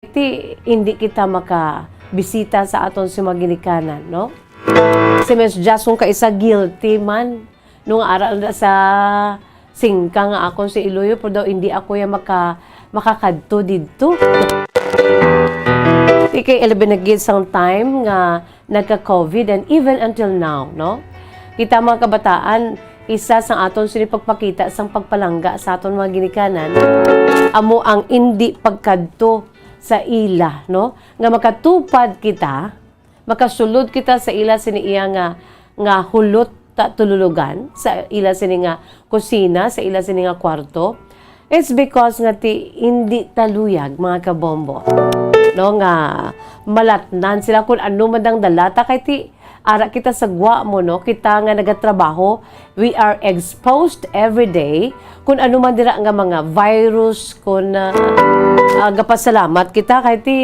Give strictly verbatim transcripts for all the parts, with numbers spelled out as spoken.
Ti, hindi kita makabisita sa aton si mga ginikanan, no? Si Miss Jazz, kung kaisa, guilty man, nung ara na sa singka nga akon si Iloilo, pero daw hindi ako ya maka-, makakadto didto. Ti kay eleven na gid sang time nga nagka-COVID, and even until now, no? Kita, mga kabataan, isa sang aton sini pagpakita sang pagpalangga sa aton mga ginikanan amo ang indi pagkadto sa ila, no? Nga makatupad kita, makasulod kita sa ila sini iya nga, nga hulot ta tululugan, sa ila sini nga kusina, sa ila sini nga kwarto. It's because nga ti hindi ta luyag, mga kabombo, no, nga malatnan sila kung ano man ang dala ta, kay ti ara kita sa gwa mo, no, kita nga nagatrabaho, we are exposed every day kung ano man dira nga mga virus, kung, ah, ah, gapasalamat kita kay ti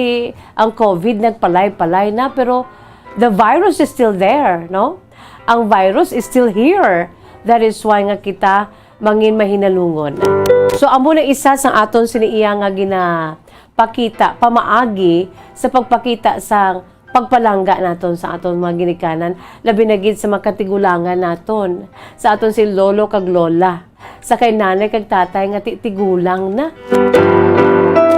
ang COVID nagpalay-palay na, pero the virus is still there, no? Ang virus is still here. That is why nga kita mangin mahinalungon. So, amo na isa sa aton sini iya nga ginapakita, pamaagi sa pagpakita sa pagpalangga naton sa aton mga ginikanan, labi na gid sa mga katigulangan naton, sa aton si lolo kag lola, sa kay nanay kag tatay nga ti-, tigulang na.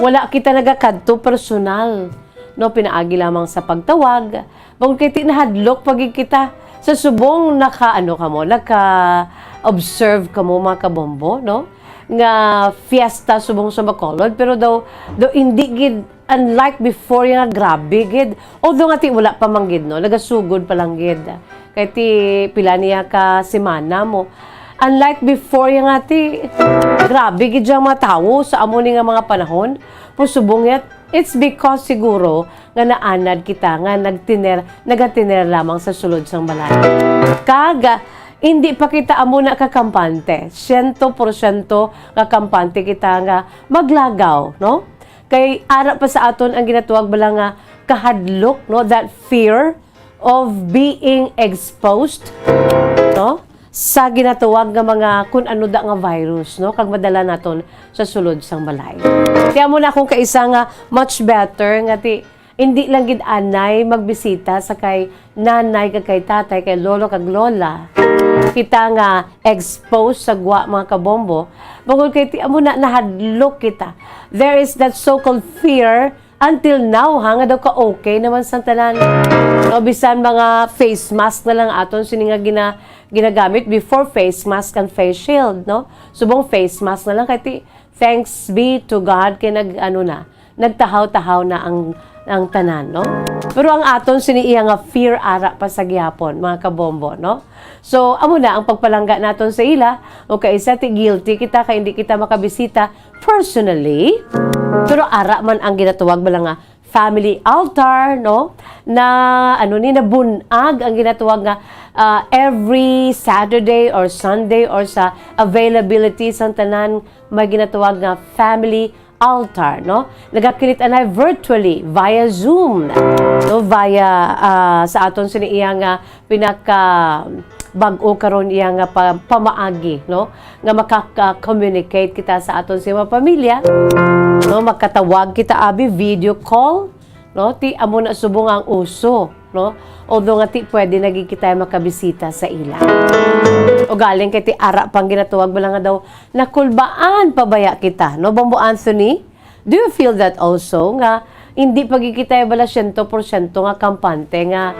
Wala kita nagakadto personal, no, pinaagi lamang sa pagtawag, bangod kay ti nahadlok pa gid kita sa subong naka, ano kamo, naka-observe kamo, mga kabombo, no, nga fiesta subong sa Bacolod, pero daw, daw hindi gid, unlike before, nga grabe gid. Although nga ti wala pa man gid, no, nagasugod pa lang gid. Kay ti pila niya ka semana mo. Unlike before, nga ti grabe gid ang mga tawo sa amo ni nga mga panahon. Pero subong ya, it's because siguro nga naanad kita nga nagtiner, nagatiner lamang sa sulod sang balay. Kag, ah, hindi pa kita amo na kakampante, siyento porsyento nga kampante kita nga maglagaw, no? Kay ara pa sa aton ang ginatawag bala nga kahadlok, no? That fear of being exposed, no? Sa ginatawag nga mga kun ano da nga virus, no? Kag madala naton sa sulod sang balay. Kaya mo na akong kaisa nga much better nga ti, hindi lang gid anay magbisita sa kay nanay kag kay tatay, kay lolo kag lola. Kita nga exposed sa gwa, mga kabombo. Bangod kay ti amo na nahadlok kita. There is that so-called fear until now, ha, nga daw ka-okay naman sang tanan. No, bisan mga face mask na lang aton sini nga gina-, ginagamit before face mask and face shield, no? Subong face mask na lang kay ti, thanks be to God kay nag-, ano na, nagtahaw-tahaw na ang, ang tanan, no? Pero ang aton sini iya nga fear ara pa sa gihapon, mga kabombo, no? So, amo na ang pagpalangga naton sa ila, o kaisa ti guilty kita kay hindi kita makabisita personally, pero ara man ang ginatawag bala nga family altar, no? Na, ano ni, nabun-ag ang ginatawag nga, ah, every Saturday or Sunday or sa availability sang tanan may ginatawag nga family altar, no? Nagakit anay virtually via Zoom, no? Via, ah, sa aton sini iya nga pinaka bag-o karon iya nga pa-, pamaagi, no? Nga makaka-communicate kita sa aton sa mga pamilya, no? Makatawag kita abi video call, no? Ti amo na subong ang uso, no? Although nga ti pwede na gid kita makabisita sa ila. O galing kay ti ara pang ginatawag mo lang nga daw, nakulbaan pa baya kita, no? Bambo Anthony, do you feel that also nga hindi pa gid kita bala siyento porsyento nga kampante nga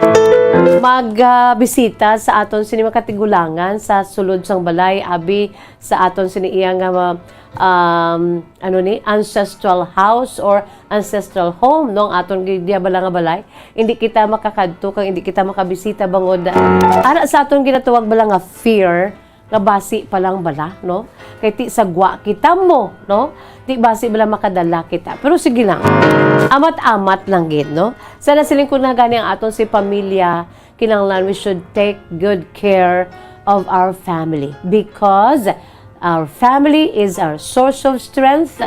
mag, ah, bisita sa aton sini mga katigulangan sa sulod sang balay, abi sa aton sini iya nga ma-, um, ano ni, ancestral house or ancestral home, no? Ang aton gi-, diya bala nga balay, hindi kita makakadto kag hindi kita makabisita bangod, ah, ara sa aton ginatawag bala nga fear, nga basi pa lang bala, no? Kay ti sagwa kita mo, no? Ti basi bala makadala kita. Pero sige lang. Amat-amat lang gid, no? Sana siling ko na gani ang aton si pamilya, kinahanglan we should take good care of our family because our family is our source of strength,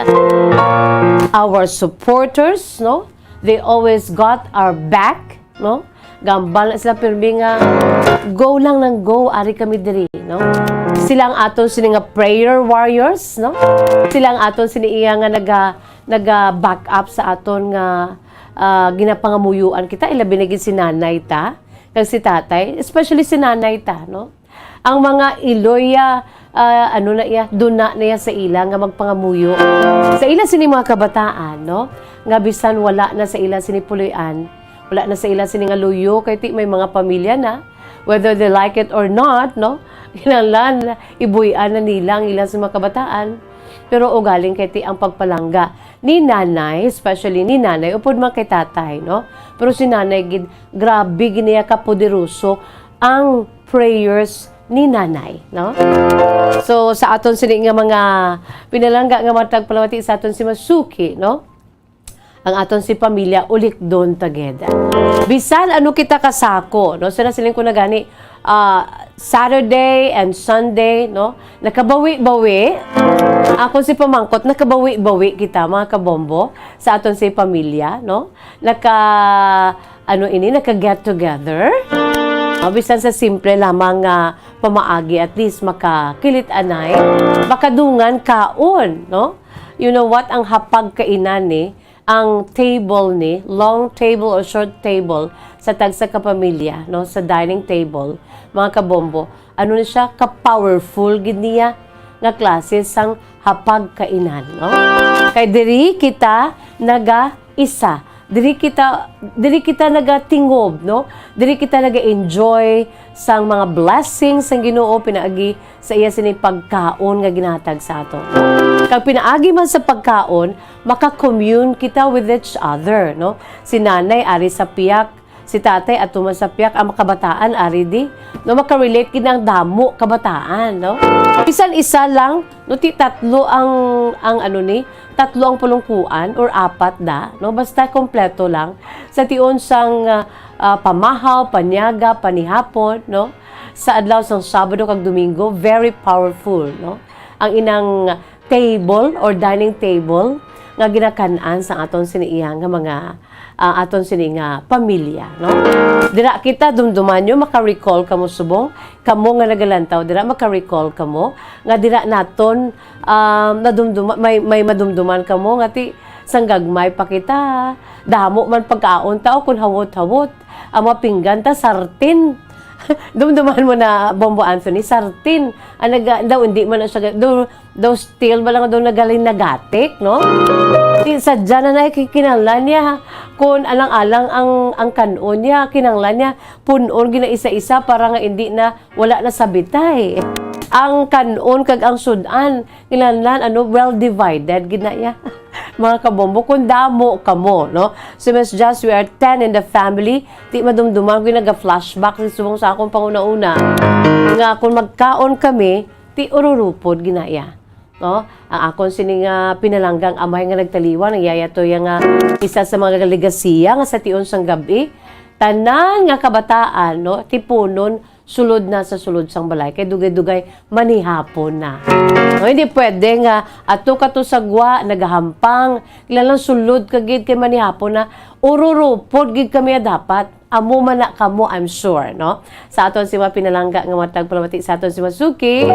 our supporters, no? They always got our back, no? Gambal na sila pirmi nga, "Go lang ng go, ari kami diri," no? Sila ang aton sini nga prayer warriors, no? Sila ang aton sini iya nga naga-, naga-back up sa aton nga, ah, ginapangamuyoan kita, ilabi na gid si nanay ta, kag si tatay, especially si nanay ta, no? Ang mga iloy, ah, ah, ano na iya, duna na iya sa ila nga magpangamuyo. Sa ila sini mga kabataan, no? Nga bisan wala na sa ila sini puloy-an, wala na sa ila sini nga luyo, kay ti may mga pamilya na, whether they like it or not, no? Kinahanglan, ibuy-an na nila ang ila sa mga kabataan. Pero ugaling kay ti ang pagpalangga ni nanay, especially ni nanay, upod man kay tatay, no? Pero si nanay gid, grabe gid niya kapoderoso ang prayers ni nanay, no? So, sa aton sini nga mga pinalangga nga matag palamati sa aton si Masuki, no? Ang aton si pamilya ulikdon together. Bisan ano kita kasako, no? So, nasiling ko na gani, ah, Saturday and Sunday, no? Nakabawi-bawi. Ako si pamangkot, nakabawi-bawi kita, mga kabombo, sa aton si pamilya, no? Naka, ano ini, naka-get together. Ah, bisan sa simple lamang nga pamaagi, at least makakilit anay, makadungan kaon, no? You know what? Ang hapag kainan ni, ang table ni, long table or short table, sa tagsa ka pamilya, no, sa dining table, mga kabombo, ano ni siya, ka-powerful gid niya nga klase sang hapag kainan, no? Kay diri kita naga-isa, diri kita, diri kita nagatingob, no? Diri kita naga-enjoy sang mga blessings sang Ginoo pinaagi sa iya sini pagkaon nga ginahatag sa aton. Kag pinaagi man sa pagkaon, maka-commune kita with each other, no? Si nanay ari sa piyak, si tatay ato man sa piyak, ang makabataan ari di, no? Maka-relate gid ang damo kabataan, no? Bisan isa lang, no, ti tatlo ang, ang ano ni, tatlo ang pulungkuan or apat da, no? Basta kompleto lang. Sa tion sang, ah, ah, pamahaw, panyaga, panihapon, no? Sa adlaw sang Sabado kag Domingo, very powerful, no? Ang inang table or dining table nga ginakan-an sa aton sini iya nga mga, ah, aton sini nga pamilya, no? Dira kita, dumduman nyo, maka-recall kamo subong, kamo nga nagalantaw dira, maka-recall kamo nga dira naton, um, nadumduma-, may, may madumduman kamo nga ti sang gagmay pa kita, damo man pagkaon ta, o kun hawot-hawot, ang mga pinggan ta, sartin. Dumduman mo na, Bombo Anthony, sartin. Ang naga-, daw, hindi man na siya ga-, daw, daw steel ba lang daw nagaling nagatik, no? Ti, sadya na na, ki-, kinahanglan niya, kun alang-alang ang, ang kanon niya, kinahanglan niya, punon gina isa-isa para nga hindi na, wala na sabitay. Ang kanon kag ang sud-an, kinahanglan, ano, well divided, gid na iya. Mga kabombo, kung damo kamo, no? Si Miss Jazz, we are ten in the family. Ti madumduman ko yung naga-flashback sa subong sa akong panguna-una. Nga kung magkaon kami, ti ururupod ginaya. No? Ang akon sini nga pinalanggang amay nga nagtaliwan, ang yaya to ya nga isa sa mga legasiya nga sa tion sang gab-i. Tanan nga kabataan, no? Tipunon sulod na sa sulod sang balay, kay dugay-dugay manihapon na. No, hindi pwede nga ato ka to sa gwa, nagahampang, kilalang sulod ka gid kay manihapon na, ururupod gid kami, ah, dapat. Amo man na kamo, I'm sure, no? Sa aton si mga pinalangga nga matag palamati sa aton si Masuki.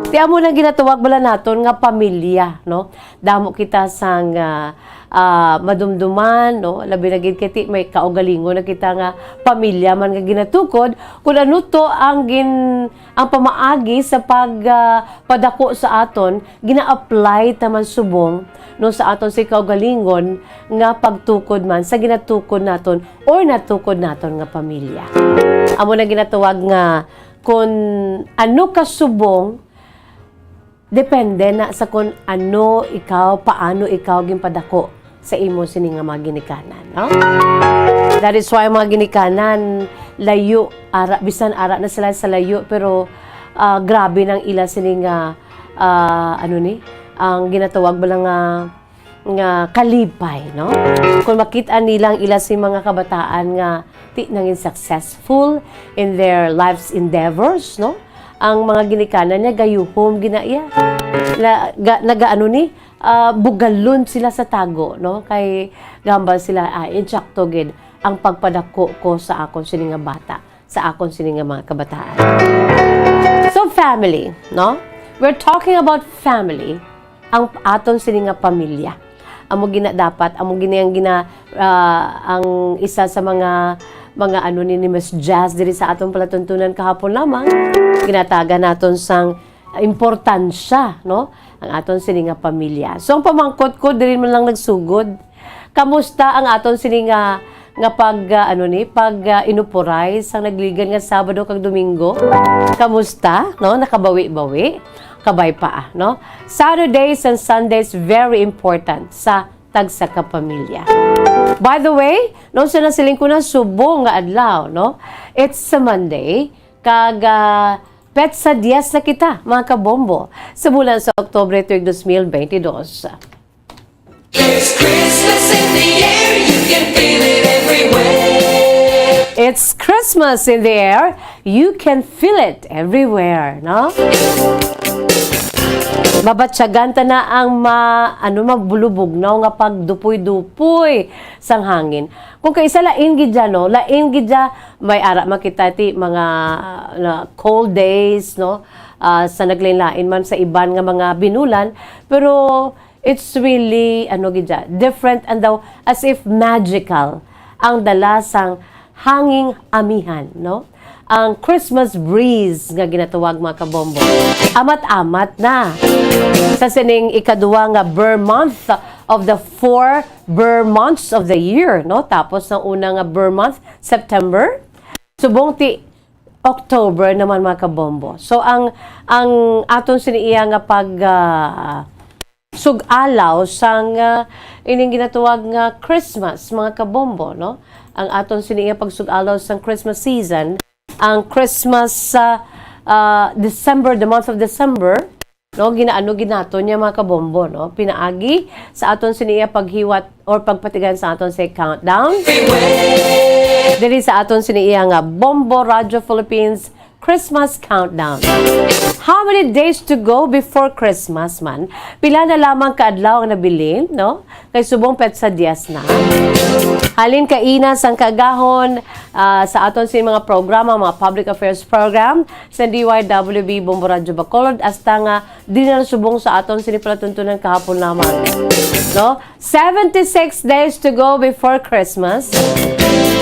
Ti amo na ginatawag bala naton nga pamilya, no? Damo kita sang, ah, ah, madumduman, no? Labi na gid kay ti may kaugalingon na kita nga pamilya man nga ginatukod, kun ano to ang gin-, ang pamaagi sa pag, ah, padako sa aton, gina-apply ta man subong, no, sa aton si kaugalingon nga pagtukod man sa ginatukod naton or natukod naton nga pamilya. Amo na ginatawag nga kun ano ka subong, depende na sa kun ano ikaw, paano ikaw ginpadako sa imo sini nga mga ginikanan, no? That is why, mga ginikanan, layo, ara, bisan ara na sila sa layo, pero, ah, grabe nang ila sini nga, ah, ano ni, ang ginatawag bala nga, nga kalipay, no? Kung makita nila ang ila si mga kabataan nga ti nangin successful in their life's endeavors, no? Ang mga ginikanan niya, gayuhom gina iya. Na, ga, naga, ano ni, ah, bugalon sila sa tago, no? Kay gambal sila, ah, insakto gid ang pagpadako ko sa akon sini nga bata, sa akon sini nga mga kabataan. So, family, no? We're talking about family, ang aton sini nga pamilya. Amo gina dapat, amo gini ang gina, ah, ang isa sa mga, mga ano ni, ni Miss Jazz diri sa aton palatuntunan kahapon lamang. Ginatagan naton sang importansya, no? Ang aton sini nga pamilya. So, ang pamangkot ko, diri man lang nagsugod. Kamusta ang aton sini nga, nga pag, ah, ano ni, pag, ah, inupuray sang nagligan nga Sabado kag Domingo? Kamusta, no? Nakabawi-bawi? Kabay pa, ah, no? Saturdays and Sundays very important sa tagsa ka pamilya. By the way, no, sa nasiling ko na subong nga adlaw, no? It's a Monday, kag, ah, petsa diyes na kita, mga kabombo, sa bulan sa Oktubre tuig dos mil benti dos. There's Christmas in the air, you can feel it everywhere. It's Christmas in the air, you can feel it everywhere, no? Mabatyagan ta na ang ma-, ano, magbulubugnaw nga pagdupoy-dupoy sang hangin. Kung kaisa, lain gid dya, no? Lain gid dya, may ara makita ti mga, ah, na cold days, no? Ah, sa naglain-lain man sa iban nga mga binulan, pero it's really, ano gid dya, different and daw as if magical ang dala sang hanging amihan, no? Ang Christmas breeze nga ginatawag, mga kabombo. Amat-amat na sa sining ikadua nga ber month of the four ber months of the year, no? Tapos ang una nga ber month, September. Subong ti October naman, mga kabombo. So, ang, ang aton sini iya nga pag, ah, sug-alaw sang, ah, ining ginatawag nga Christmas, mga kabombo, no? Ang aton sini iya pagsug-alaw sang Christmas season, ang Christmas, ah, ah, December, the month of December, no? Ginaano gid naton niya, mga kabombo, no? Pinaagi sa aton sini iya paghiwat or pagpatigayon sa aton sa countdown. Diri sa aton sini iya nga Bombo Radyo Philippines Christmas Countdown. How many days to go before Christmas man? Pila na lamang ka adlaw ang nabilin, no? Kay subong petsa diyes na. Halin kaina sang kaagahon, ah, sa aton sini mga programa, mga public affairs program, sa D Y W B Bombo Radyo Bacolod, hasta nga di na subong sa aton sini palatuntunan kahapon lamang. No? Seventy-six days to go before Christmas.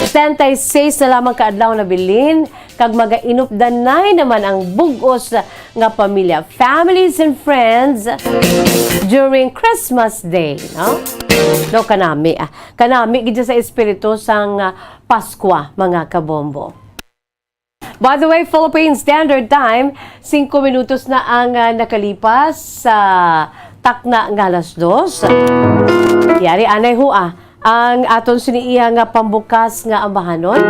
Setenta y seis na lamang ka adlaw nabilin, kag magainupdanay naman ang bug-os nga pamilya, families and friends during Christmas Day, no? No, kanami, ah. Kanami gid sa espiritu sang, ah, Paskwa, mga kabombo. By the way, Philippine Standard Time, singko minutos na ang, ah, nakalipas sa takna nga alas dos. Yari anay ho, ah, ang aton sini iya nga pambukas nga ambahanon.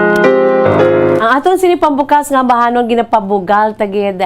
Ang aton sini pambukas nga ambahanon ginapabugal ta gid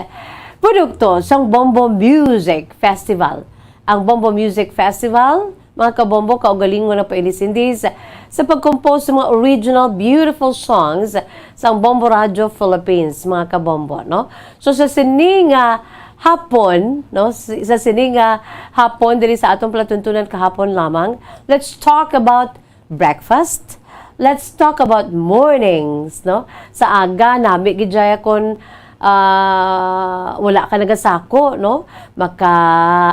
produkto sang Bombo Music Festival. Ang Bombo Music Festival, mga kabombo, kaugalingon na paindis-indis sa pag-compose sa mga original beautiful songs sang Bombo Radio Philippines, mga kabombo, no? So, sa sini nga hapon, no, s-, sa sini nga hapon diri sa atong palatuntunan kahapon lamang, let's talk about breakfast. Let's talk about mornings, no? Sa aga, nami gid jaya kon, ah, wala ka nagasako, no? Maka,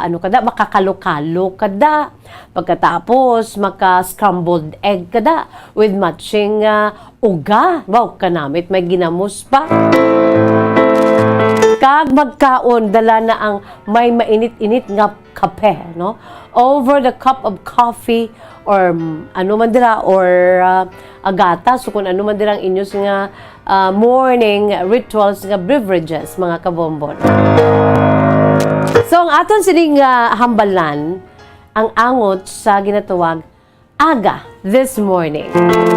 ano ka da, makakalo-kalo ka da. Pagkatapos, maka scrambled egg ka da with matching, ah, uga. Wow, kanamit, may ginamos pa. Kag magkaon, dala na ang may mainit-init nga kape, no? Over the cup of coffee or, mm, ano man dira, or, ah, agata, so kung ano man dira ang inyo nga, ah, morning rituals nga beverages, mga kabombo, no? So, ang aton sining, ah, hambalan, ang angot sa ginatawag aga this morning.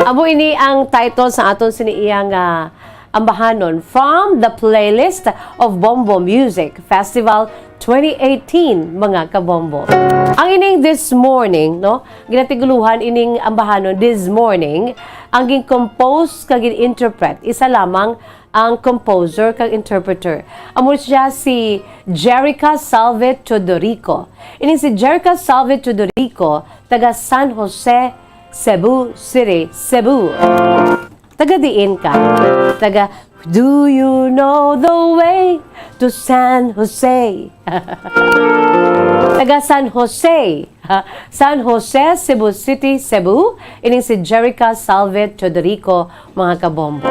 Amo ini ang title sa aton sini iya nga ambahanon from the playlist of Bombo Music Festival twenty eighteen, mga kabombo. Ang ining this morning, no, ginatiguluhan ining ambahanon this morning, ang gin-compose kag gin-interpret, isa lamang ang composer kag interpreter. Amo siya si Jerica Salve Teodorico. Ining si Jerica Salve Teodorico, taga San Jose, Cebu City, Cebu. Taga diin ka? Taga, "Do you know the way to San Jose. Taga San Jose. San Jose, Cebu City, Cebu. Ining si Jerica Salve Teodorico, mga kabombo.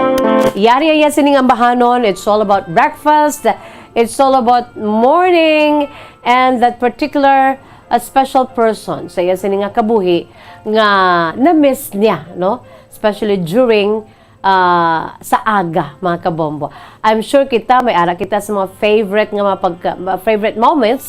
Yari ang iya sining ambahanon. It's all about breakfast. It's all about morning. And that particular, a special person sa iya sini nga kabuhi nga na-miss niya, no? Especially during, ah, sa aga, mga kabombo. I'm sure kita, may ara kita sa mga favorite nga mga pagka-, mga favorite moments,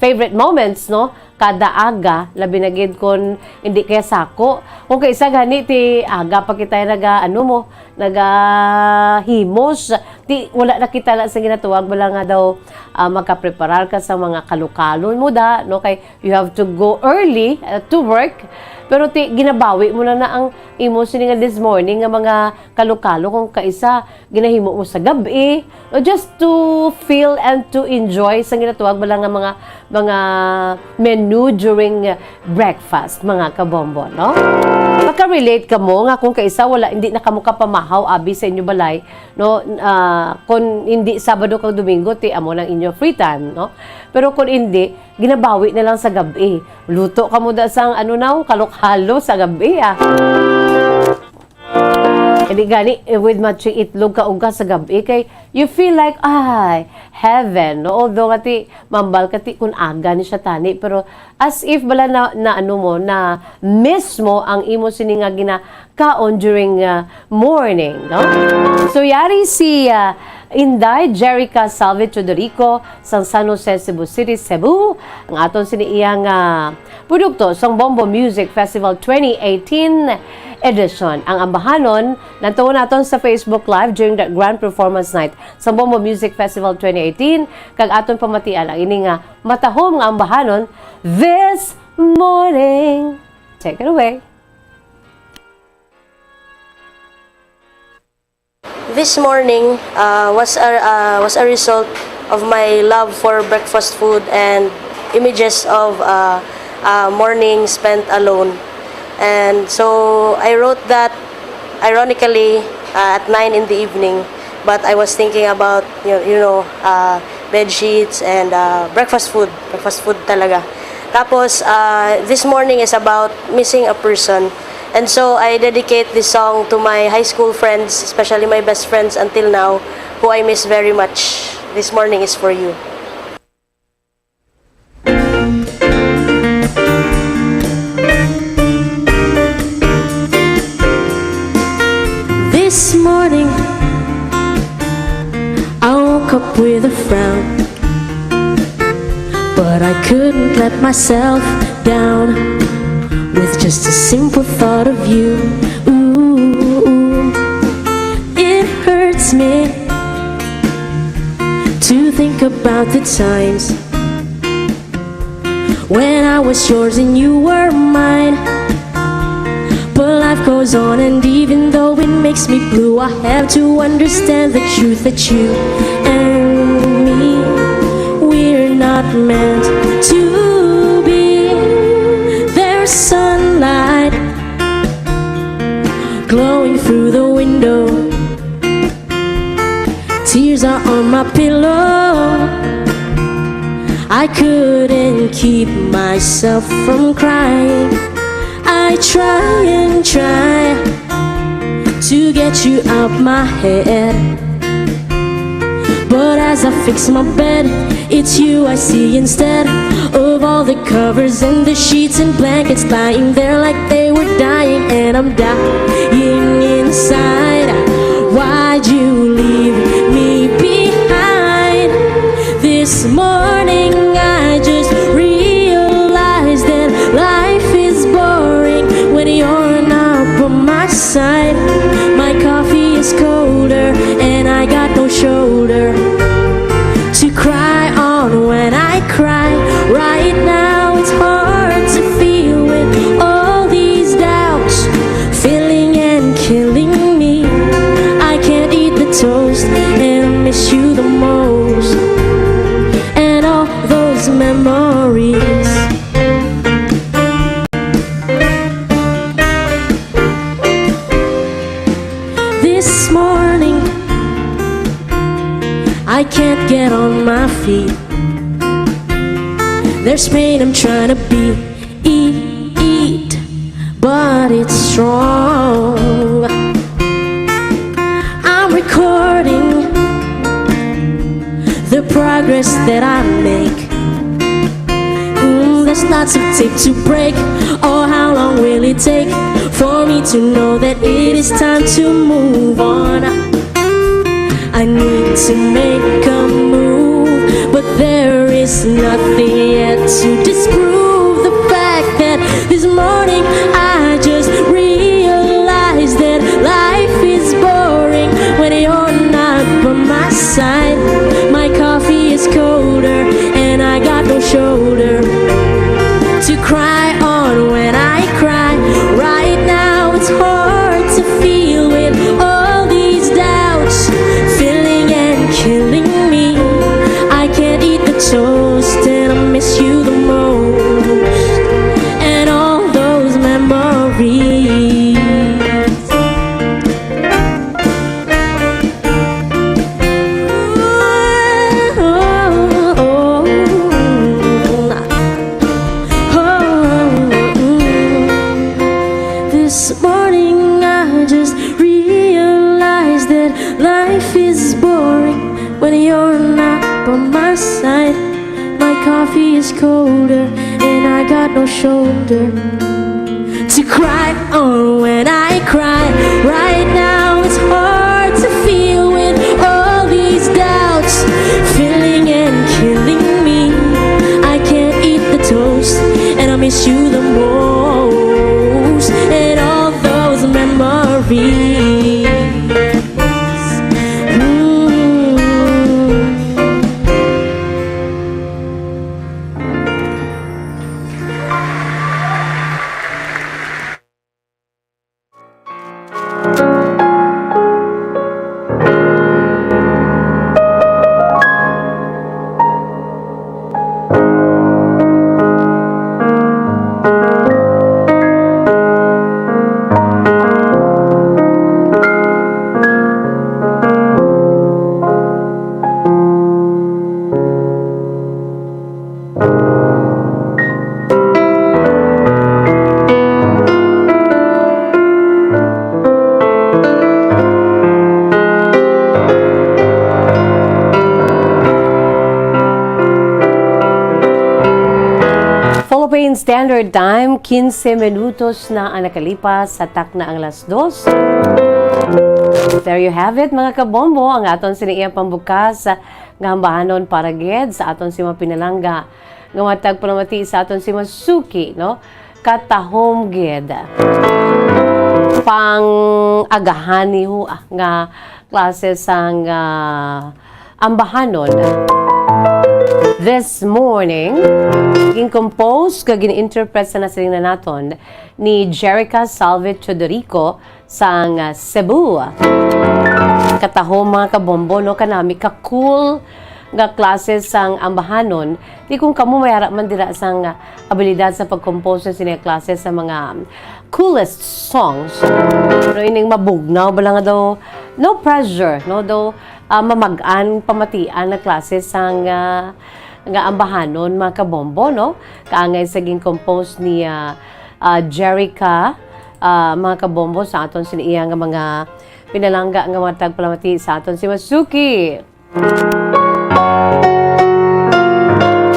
favorite moments, no? Kada aga, labi na gid kun hindi kaya sako. Kung kaisa gani ti aga pa kita naga, ano mo, nagahimos, ti wala na kita na sa ginatuwag, wala nga daw, ah, makapreparar ka sa mga kalokalo mo da, no? Kay you have to go early, uh, to work. Pero ti, ginabawi mo na na ang imo sini nga this morning nga mga kalokalo kung kaisa ginahimo mo sa gab-i, no? Just to feel and to enjoy sa ginatuwag bala nga mga, mga menu during, uh, breakfast, mga kabombo, no? Maka-relate ka mo nga kung kaisa wala, hindi na kamo kapamahaw abi sa inyo balay, no? Ah, kung hindi Sabado kag Domingo, ti amo nang inyo free time, no? Pero kung hindi, ginabawi na lang sa gab-i. Luto ka mo da sang, ano na, kalokalo sa gab-i, ah. Hindi gani, eh, with matching itlog ka uga sa gab-i, kay you feel like, ay, heaven, no? Although nga ti, mambal ka ti, kung aga ni siya tani, pero as if bala na, na ano mo, na miss mo ang imo sini nga ginakaon during, ah, morning, no? So, yari si, ah, Inday Jerica Salve Teodorico sang San Jose, Cebu City, Cebu, ang aton sini iya nga produkto sang Bombo Music Festival twenty eighteen edition. Ang ambahanon, nantaw naton sa Facebook Live during the grand performance night sa Bombo Music Festival twenty eighteen, kag aton pamatian ang ini nga matahom nga ambahanon this morning. Take it away. This morning, uh, was a, uh, was a result of my love for breakfast food and images of, uh, a morning spent alone. And so I wrote that ironically, uh, at nine in the evening, but I was thinking about, you, you know, uh, bed sheets and, uh, breakfast food. Breakfast food talaga. Tapos, uh, this morning is about missing a person. And so I dedicate this song to my high school friends, especially my best friends until now, who I miss very much. This morning is for you. This morning, I woke up with a frown, but I couldn't let myself down with just a simple thought of you. Ooh, it hurts me to think about the times when I was yours and you were mine. But life goes on, and even though it makes me blue, I have to understand the truth that you and me, we're not meant to be. There's sunlight glowing through the window. Tears are on my pillow. I couldn't keep myself from crying. I try and try to get you out my head. But as I fix my bed, it's you I see instead of all the covers and the sheets and blankets lying there like they were dying. And I'm dying inside. Why'd you leave me behind? This morning I just realized that life is boring when you're not by my side. My coffee is colder and I got no shoulder to cry on. When I cry right now, it's hard to feel with all these doubts filling I can't get on my feet. There's pain I'm trying to beat, eat, eat, but it's strong. I'm recording the progress that I make. Mm, there's lots of tape to break. Oh, how long will it take for me to know that it is time to move on? I need to make a move, but there is nothing yet to disprove the fact that this morning I just realized that life is boring when you're not by my side. My coffee is colder and I got no shoulder to cry on when I cry. Right now it's hard to feel with all these doubts filling and killing me. I can't eat the toast and I miss you the most. And all those memories. This morning I just realized that life is boring when you're not by my side. My coffee is colder and I got no shoulder to cry on when I cry. Right now it's hard to feel with all these doubts filling and killing me. I can't eat the toast and I miss you the most. And all those memories. Mm. Philippine Standard Time, quince minutos na ang nakalipas sa takna ang alas dos. There you have it, mga kabombo, ang aton sini iyang pambukas nga ambahanon para gid sa aton si mga pinalangga nga matag panamati sa aton si mga suki, no? Katahom gid. Pang-agahani ho, ah, nga klase sang, ah, ambahanon. This morning, gin-compose kag gin-interpret sa nasiling na naton ni Jerica Salve Teodorico sang, ah, Cebu. Katahom, mga kabombo, no, kanami ka cool nga klase sang ambahanon. Di kung kamo may ara man dira sang, ah, abilidad sa pag-compose sa sini nga klase sa mga coolest songs. Pero ining mabugnaw bala nga daw, no pressure, no, daw, ah, mamag-an pamatian na klase sang, ah, nga ambahanon, mga kabombo, no? Kaangay sa gin-compose ni, ah, ah, Jerica, ah, mga kabombo, sa aton sini iya nga mga pinalangga nga mga tagpalamati sa aton si Masuki.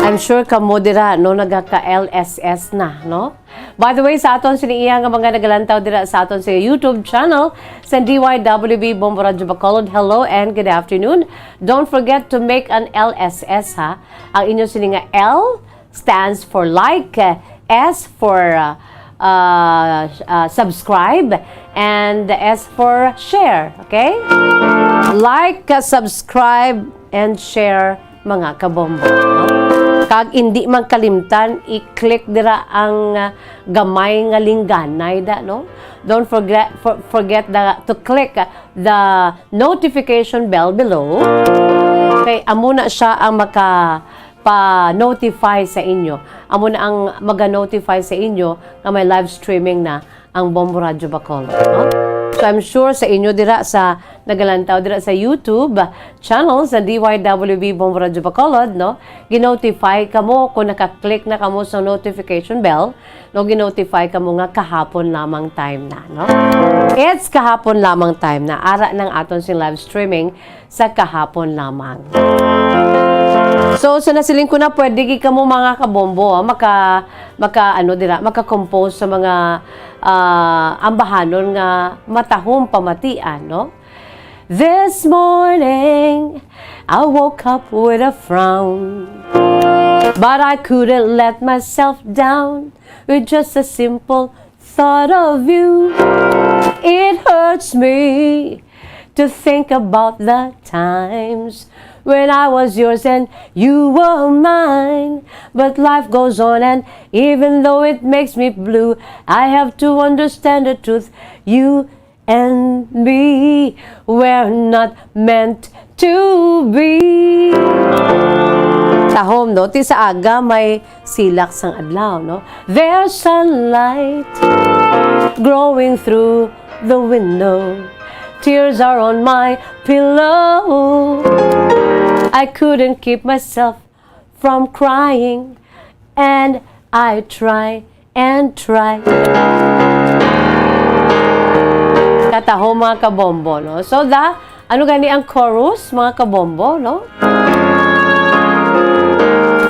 I'm sure kamo dira, no, nagaka-L S S na, no? By the way, sa aton sini iya nga mga nagalantaw dira sa aton sa YouTube channel sa D Y W B Bombo Radyo Bacolod, hello and good afternoon. Don't forget to make an L S S, ha. Ang inyo sini nga L stands for like, S for, uh, uh, uh, subscribe, and S for share, okay? Like, uh, subscribe, and share, mga kabombo, no? Kag indi man kalimtan, i-click dira ang, uh, gamay nga lingganay da, no? Don't forget, for-, forget the, to click, uh, the notification bell below. Kay amo na siya ang maka pa-notify sa inyo. Amo na ang maga-notify sa inyo nga may live streaming na ang Bombo Radyo Bacolod, no? So, I'm sure sa inyo dira sa nagalantaw dira sa YouTube channel sa D Y W B Bombo Radyo Bacolod, no? Ginotify kamo kung naka-click na kamo sa notification bell, no? Ginotify kamo nga kahapon lamang time na, no? It's kahapon lamang time na. Ara nang aton sing live streaming sa kahapon lamang. So, sa nasiling ko na, pwede gid kamo, mga kabombo, ah, maka, maka, ano dira, maka-compose sa mga, ah, ambahanon nga matahom pamatian, no? This morning, I woke up with a frown, but I couldn't let myself down with just a simple thought of you. It hurts me to think about the times when I was yours and you were mine. But life goes on, and even though it makes me blue, I have to understand the truth. You and me were not meant to be. Tahom, no? Ti sa aga may silak sang adlaw, no? There's sunlight growing through the window. Tears are on my pillow. I couldn't keep myself from crying, and I try and try. Katahom, mga kabombo, no? So, the, ano gani ang chorus, mga kabombo, no?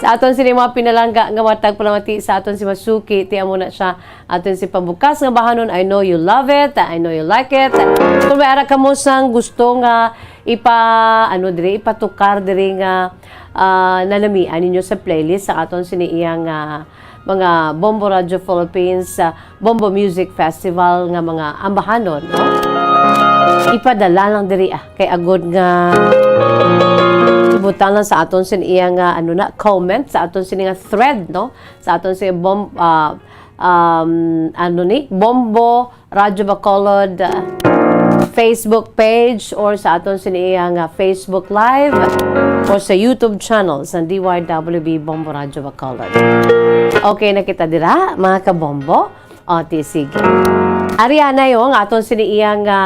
Sa aton sini mga pinalangga nga matag palamati sa aton si Masuki, ti amo na siya, aton si pambukas nga bahanon, I know you love it, I know you like it. Kung may ara kamo sang gusto nga ipa, ano diri, ipatukar diri nga, ah, nanamian ninyo sa playlist sa aton sini iyang, ah, mga Bombo Radio Philippines, ah, Bombo Music Festival nga mga ambahanon, no? Ipadala lang diri, ah, kay agod nga ibutang lang sa aton sini iyang, ah, ano na, comment sa aton sini nga thread, no? Sa aton sini bom-, ah, um, ano ni, Bombo Radio Bacolod, uh, Facebook page or sa aton sini iya nga Facebook Live or sa YouTube channel sa D Y W B Bombo Radio Bacolod. Okay na kita dira, mga kabombo? O, ti, sige. Ari anay, oh, ang aton sini iya nga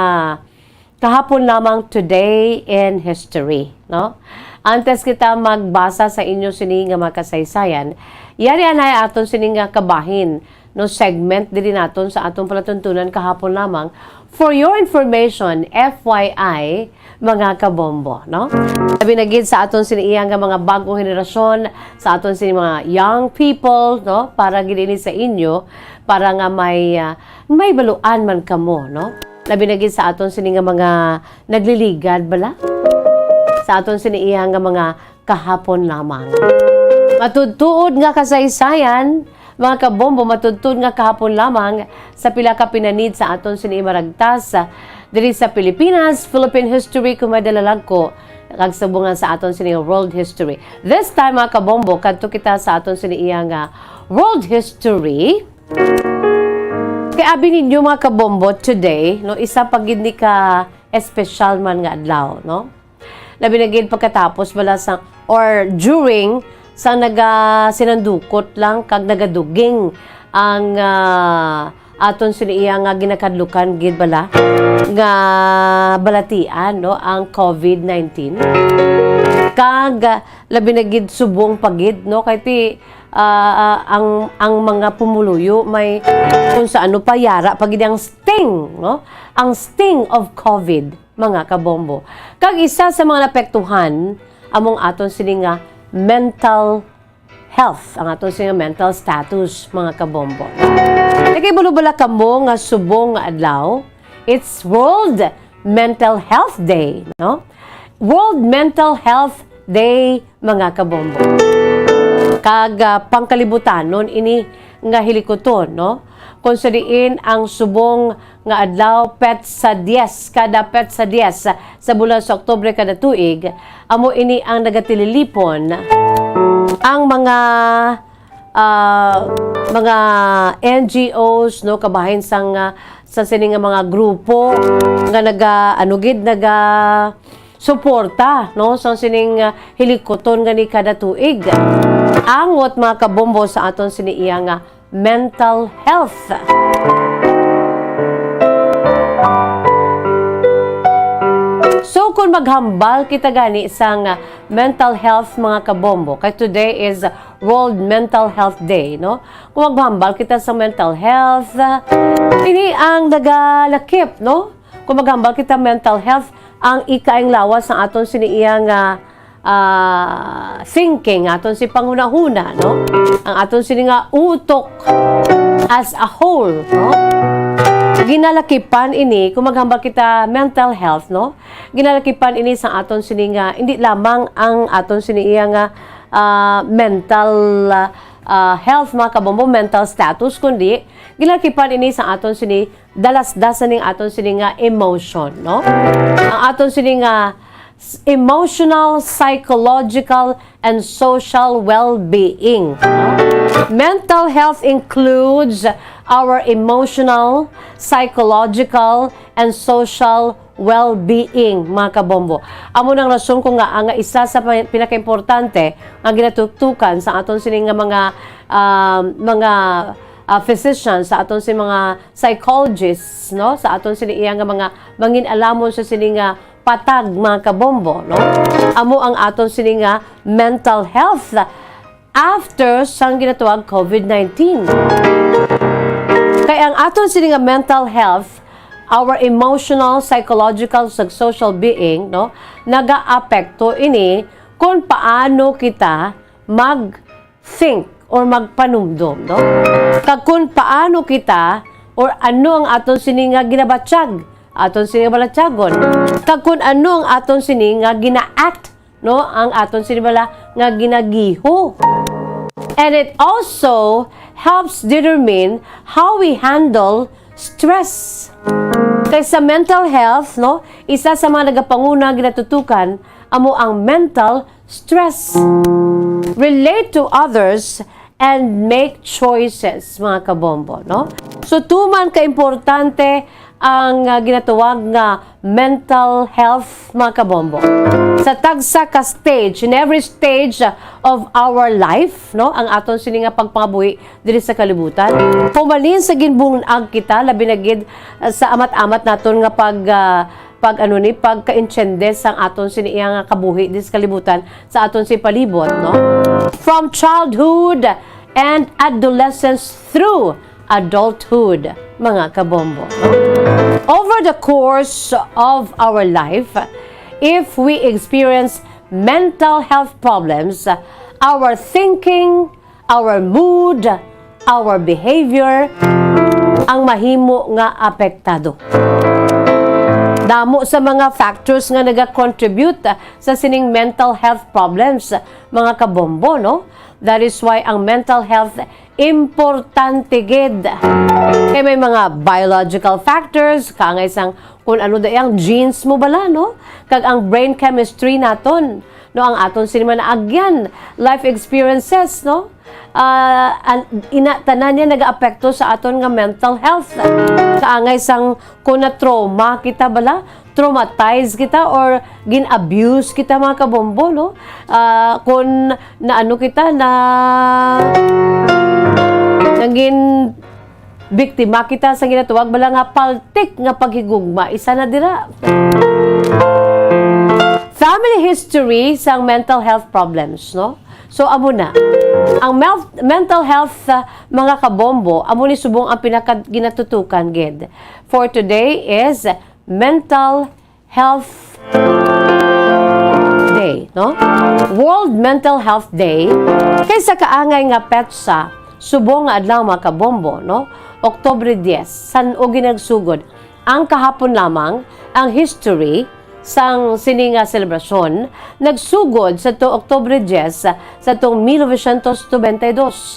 kahapon lamang, today in history, no? Antes kita magbasa sa inyo sini nga mga kasaysayan, yari anay aton sini nga kabahin, no, segment diri naton sa aton palatuntunan kahapon lamang. For your information, F Y I, mga kabombo, no? Labi na gid sa aton sini iya nga mga bagong henerasyon, sa aton sini mga young people, no? Para gid ini sa inyo, para nga may, ah, may baluan man kamo, no? Labi na gid sa aton sini nga mga nagliligad bala sa aton sini iya nga mga kahapon lamang. Matudtuod nga kasaysayan, mga kabombo, matudtuod nga kahapon lamang sa pila ka pinanid sa aton sini maragtas, ah, diri sa Pilipinas, Philippine history, kung may dalalagko, kag subong nga sa aton sini world history. This time, mga kabombo, kadto kita sa aton sini iya nga world history. Kay abi ninyo, mga kabombo, today, no, isa pa gid ni ka espesyal man nga adlaw, no? Labi na gid pagkatapos bala sa, or during sa nagasinandukot lang kag nagaduging ang, ah, aton sini iya nga ginakadlukan gid bala nga balatian, no, ang covid nineteen. Kag, ah, labi na gid subong pa gid, no, kay ti, ah, ah, ang, ang mga pumuluyo may kung sa ano pa, yara pa gid ang sting, no? Ang sting of covid, mga kabombo. Kag isa sa mga naapektuhan among aton sini nga mental health, ang aton sini nga mental status, mga kabombo. Nagkahibalo bala kamo nga subong nga adlaw, it's World Mental Health Day, no? World Mental Health Day, mga kabombo. Kag, ah, pangkalibutanon ini nga hilikuton, no? Kung sa diin ang subong nga adlaw, petsa diyes, kada petsa diyes sa bulan sa Oktubre kada tuig, amo ini ang nagatililipon ang mga, ah, mga N G Os, no, kabahin sang, ah, sa sini nga mga grupo nga naga, ano gid, naga suporta, no, sa sining, ah, hilikuton nga ni kada tuig. Angot, mga kabombo, sa aton sini iya nga mental health. Kung maghambal kita gani sang, ah, mental health, mga kabombo, kay today is World Mental Health Day, no? Kung maghambal kita sa mental health, ah, ini ang nagalakip, no? Kung maghambal kita mental health, ang ikaayong lawas sa aton sini iya nga, ah, thinking, aton si panghunahuna, no? Ang aton sini nga utok as a whole, no? Ginalakipan ini, kung maghambal kita mental health, no? Ginalakipan ini sa aton sini nga, hindi lamang ang aton sini iya nga, ah, mental, ah, health, mga kabombo, mental status, kundi ginalakipan ini sa aton sini dalasdasan ning aton sini nga emotion, no? Ang aton sini nga s-, emotional, psychological, and social well-being, no? Mental health includes our emotional, psychological, and social well-being, mga kabombo. Amo nang rason ko nga ang isa sa pa-, pinakaimportante nga ginatutukan sa aton sini nga mga, ah, mga, ah, physicians, sa aton sini mga psychologists, no, sa aton sini iya nga mga mangin-alamon sa sini nga patag, mga kabombo, no, amo ang aton sini nga mental health after sang ginatawag covid nineteen. Kay ang aton sini nga mental health, our emotional, psychological, sa social being, no, nagaapekto ini kung paano kita mag think or magpanumdom, no? Kag kung paano kita or ano ang aton sini nga ginabatyag, aton sini nga balatyagon, kag kung ano ang aton sini nga gina-act, no? Ang aton sini bala nga ginagiho. And it also helps determine how we handle stress. Kay sa mental health, no, isa sa mga nagapanguna ginatutukan amo ang mental stress. Relate to others and make choices, mga kabombo, no? So, tuman ka importante ang, ah, ginatawag nga mental health, mga kabombo. Sa tagsa ka stage, in every stage of our life, no, ang aton sini nga pagpangabuhi diri sa kalibutan, humalin sa ginbungag kita, labi na gid, ah, sa amat-amat naton nga pag, ah, pag, ano ni, pagkaintiende sang aton sini iya nga kabuhi dis kalibutan sa aton si palibot, no? From childhood and adolescence through adulthood, mga kabombo, no? Over the course of our life, if we experience mental health problems, our thinking, our mood, our behavior, ang mahimo nga apektado. Damo sa mga factors nga nagakontribute sa sining mental health problems, mga kabombo, no? That is why ang mental health importante gid. Kay may mga biological factors, kaangay sang kung ano da ang genes mo bala, no? Kag ang brain chemistry naton, no, ang aton sini man naagyan, life experiences, no? Ah, an-, ina, tanan niya nagaapekto sa aton nga mental health. Kaangay sang kung na-trauma kita bala, traumatized kita or gin-abuse kita, mga kabombo, no? Ah, kung naano kita, na naging biktima kita sa ginatawag bala nga paltik nga paghigugma, isa na dira. Family history sang mental health problems, no? So, amo na. Ang mel-, mental health, ah, mga kabombo, amo ni subong ang pinaka ginatutukan gid. For today is Mental Health Day, no? World Mental Health Day, kay sa kaangay nga petsa, subong nga adlaw, mga kabombo, no? Oktubre diyes, san-o ginagsugod. Ang kahapon lamang, ang history sang sini nga selebrasyon nagsugod sa to Oktubre diyes sa tong mil novecientos nobenta y dos.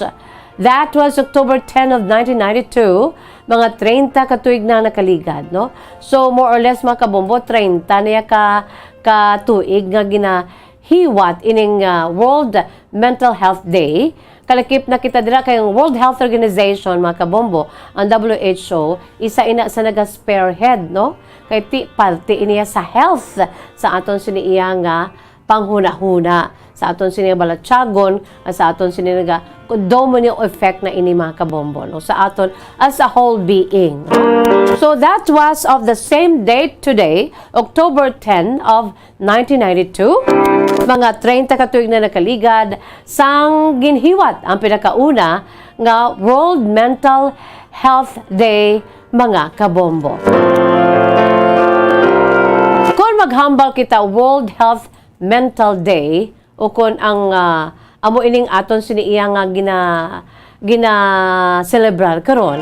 That was October ten of nineteen ninety-two, mga treinta ka tuig na nakaligad, no? So, more or less, mga kabombo, treinta na ya ka, ka tuig nga ginahiwat ining, ah, World Mental Health Day. Kalakip na kita dira kay ang World Health Organization, mga kabombo, ang W H O, isa ina sa naga-spearhead, no? Kay ti-, parte iniya sa health sa aton sini iya nga panghunahuna, sa aton sini nga balatyagon, at sa aton sini nga domino effect na ini, mga kabombo, no, sa aton as a whole being. So that was of the same date today, October ten of nineteen ninety-two. Mga treinta ka tuig na nakaligad sang ginhiwat ang pinakauna nga World Mental Health Day, mga kabombo. Kung maghambal kita World Health Mental Day, o kon ang, ah, amo ining aton sini iya nga gina-, gina-celebrar karon,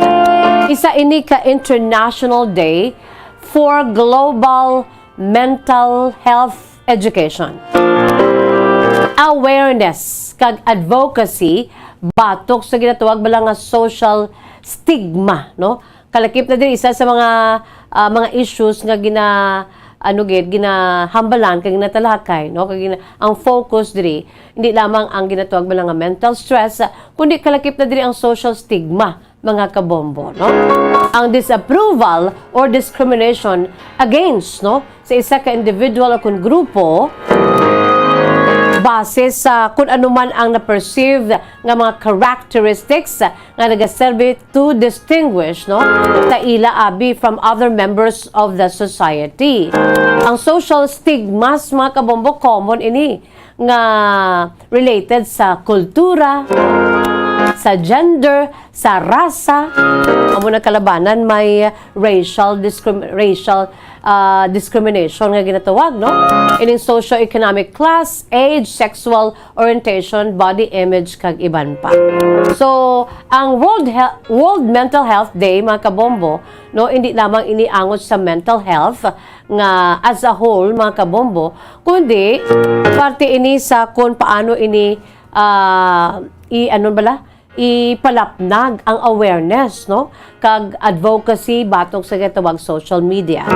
isa ini ka International Day for Global Mental Health Education, awareness kag advocacy batok sa ginatawag bala nga social stigma, no? Kalakip na diri isa sa mga, ah, mga issues nga gina-, ano gid, ginahambalan kag ginatalakay, no? Kag gina-, ang focus diri, hindi lamang ang ginatawag bala nga mental stress, ah, kundi kalakip na diri ang social stigma, mga kabombo, no? Ang disapproval or discrimination against, no, sa isa ka individual o kun grupo base sa kun ano man ang na-perceive nga mga characteristics nga nagaserbi to distinguish, no, sa ila abi from other members of the society. Ang social stigmas, mga kabombo, common ini nga related sa kultura, sa gender, sa rasa. Amo na kalabanan may racial discrim-, racial, ah, discrimination nga ginatawag, no? Ining socio-economic class, age, sexual orientation, body image, kag iban pa. So, ang World Hel-, World Mental Health Day, mga kabombo, no, hindi lamang ini angot sa mental health nga as a whole, mga kabombo, kundi parte ini sa kung paano ini, ah, i-, ano bala? Ipalapnag ang awareness, no? Kag advocacy batok sa ginatawag social media.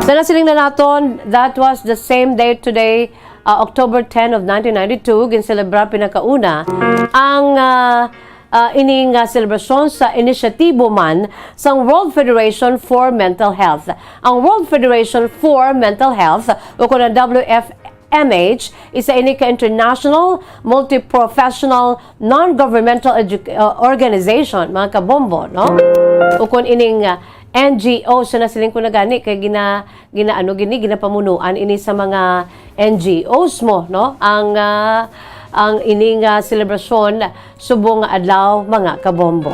Sa nasiling na naton, that was the same day today, uh, October ten of nineteen ninety-two, ginselebrar pinakauna ang, uh, uh, ining, uh, selebrasyon sa inisyatibo man sang World Federation for Mental Health. Ang World Federation for Mental Health, o kon ang W F M H, isa ini ka international, multi-professional, non-governmental edu-, uh, organization, mga kabombo, no? Ukon ining, uh, N G O, so nasiling ko na gani, kay gina-, ginaano gini, ginapamunuan ini sa mga N G Os mo, no? Ang, uh, ang ining, uh, selebrasyon subong nga adlaw, mga kabombo.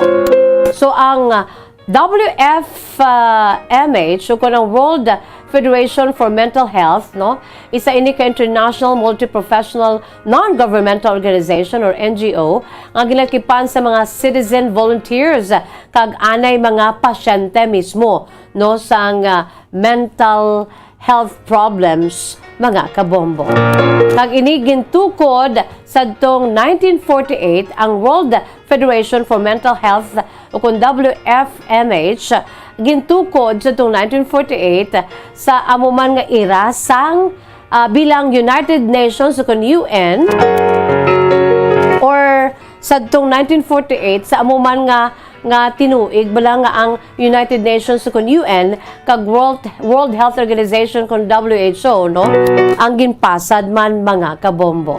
So, ang, uh, W F M H, o kon ang World Federation for Mental Health, no? Isa ini ka international multi-professional non-governmental organization or N G O nga ginakipan sa mga citizen volunteers kag anay mga pasyente mismo, no, sang, ah, mental health problems, mga kabombo. Kag ini gintukod sadtong nineteen forty-eight ang World Federation for Mental Health, o kon W F M H, gintukod sadtong nineteen forty-eight sa amo man nga era sang, ah, bilang United Nations o kon U N, or sadtong nineteen forty-eight sa amo man nga, nga tinuig bala nga ang United Nations o kon U N kag World, World Health Organization kon W H O, no, ang ginpasad man, mga kabombo.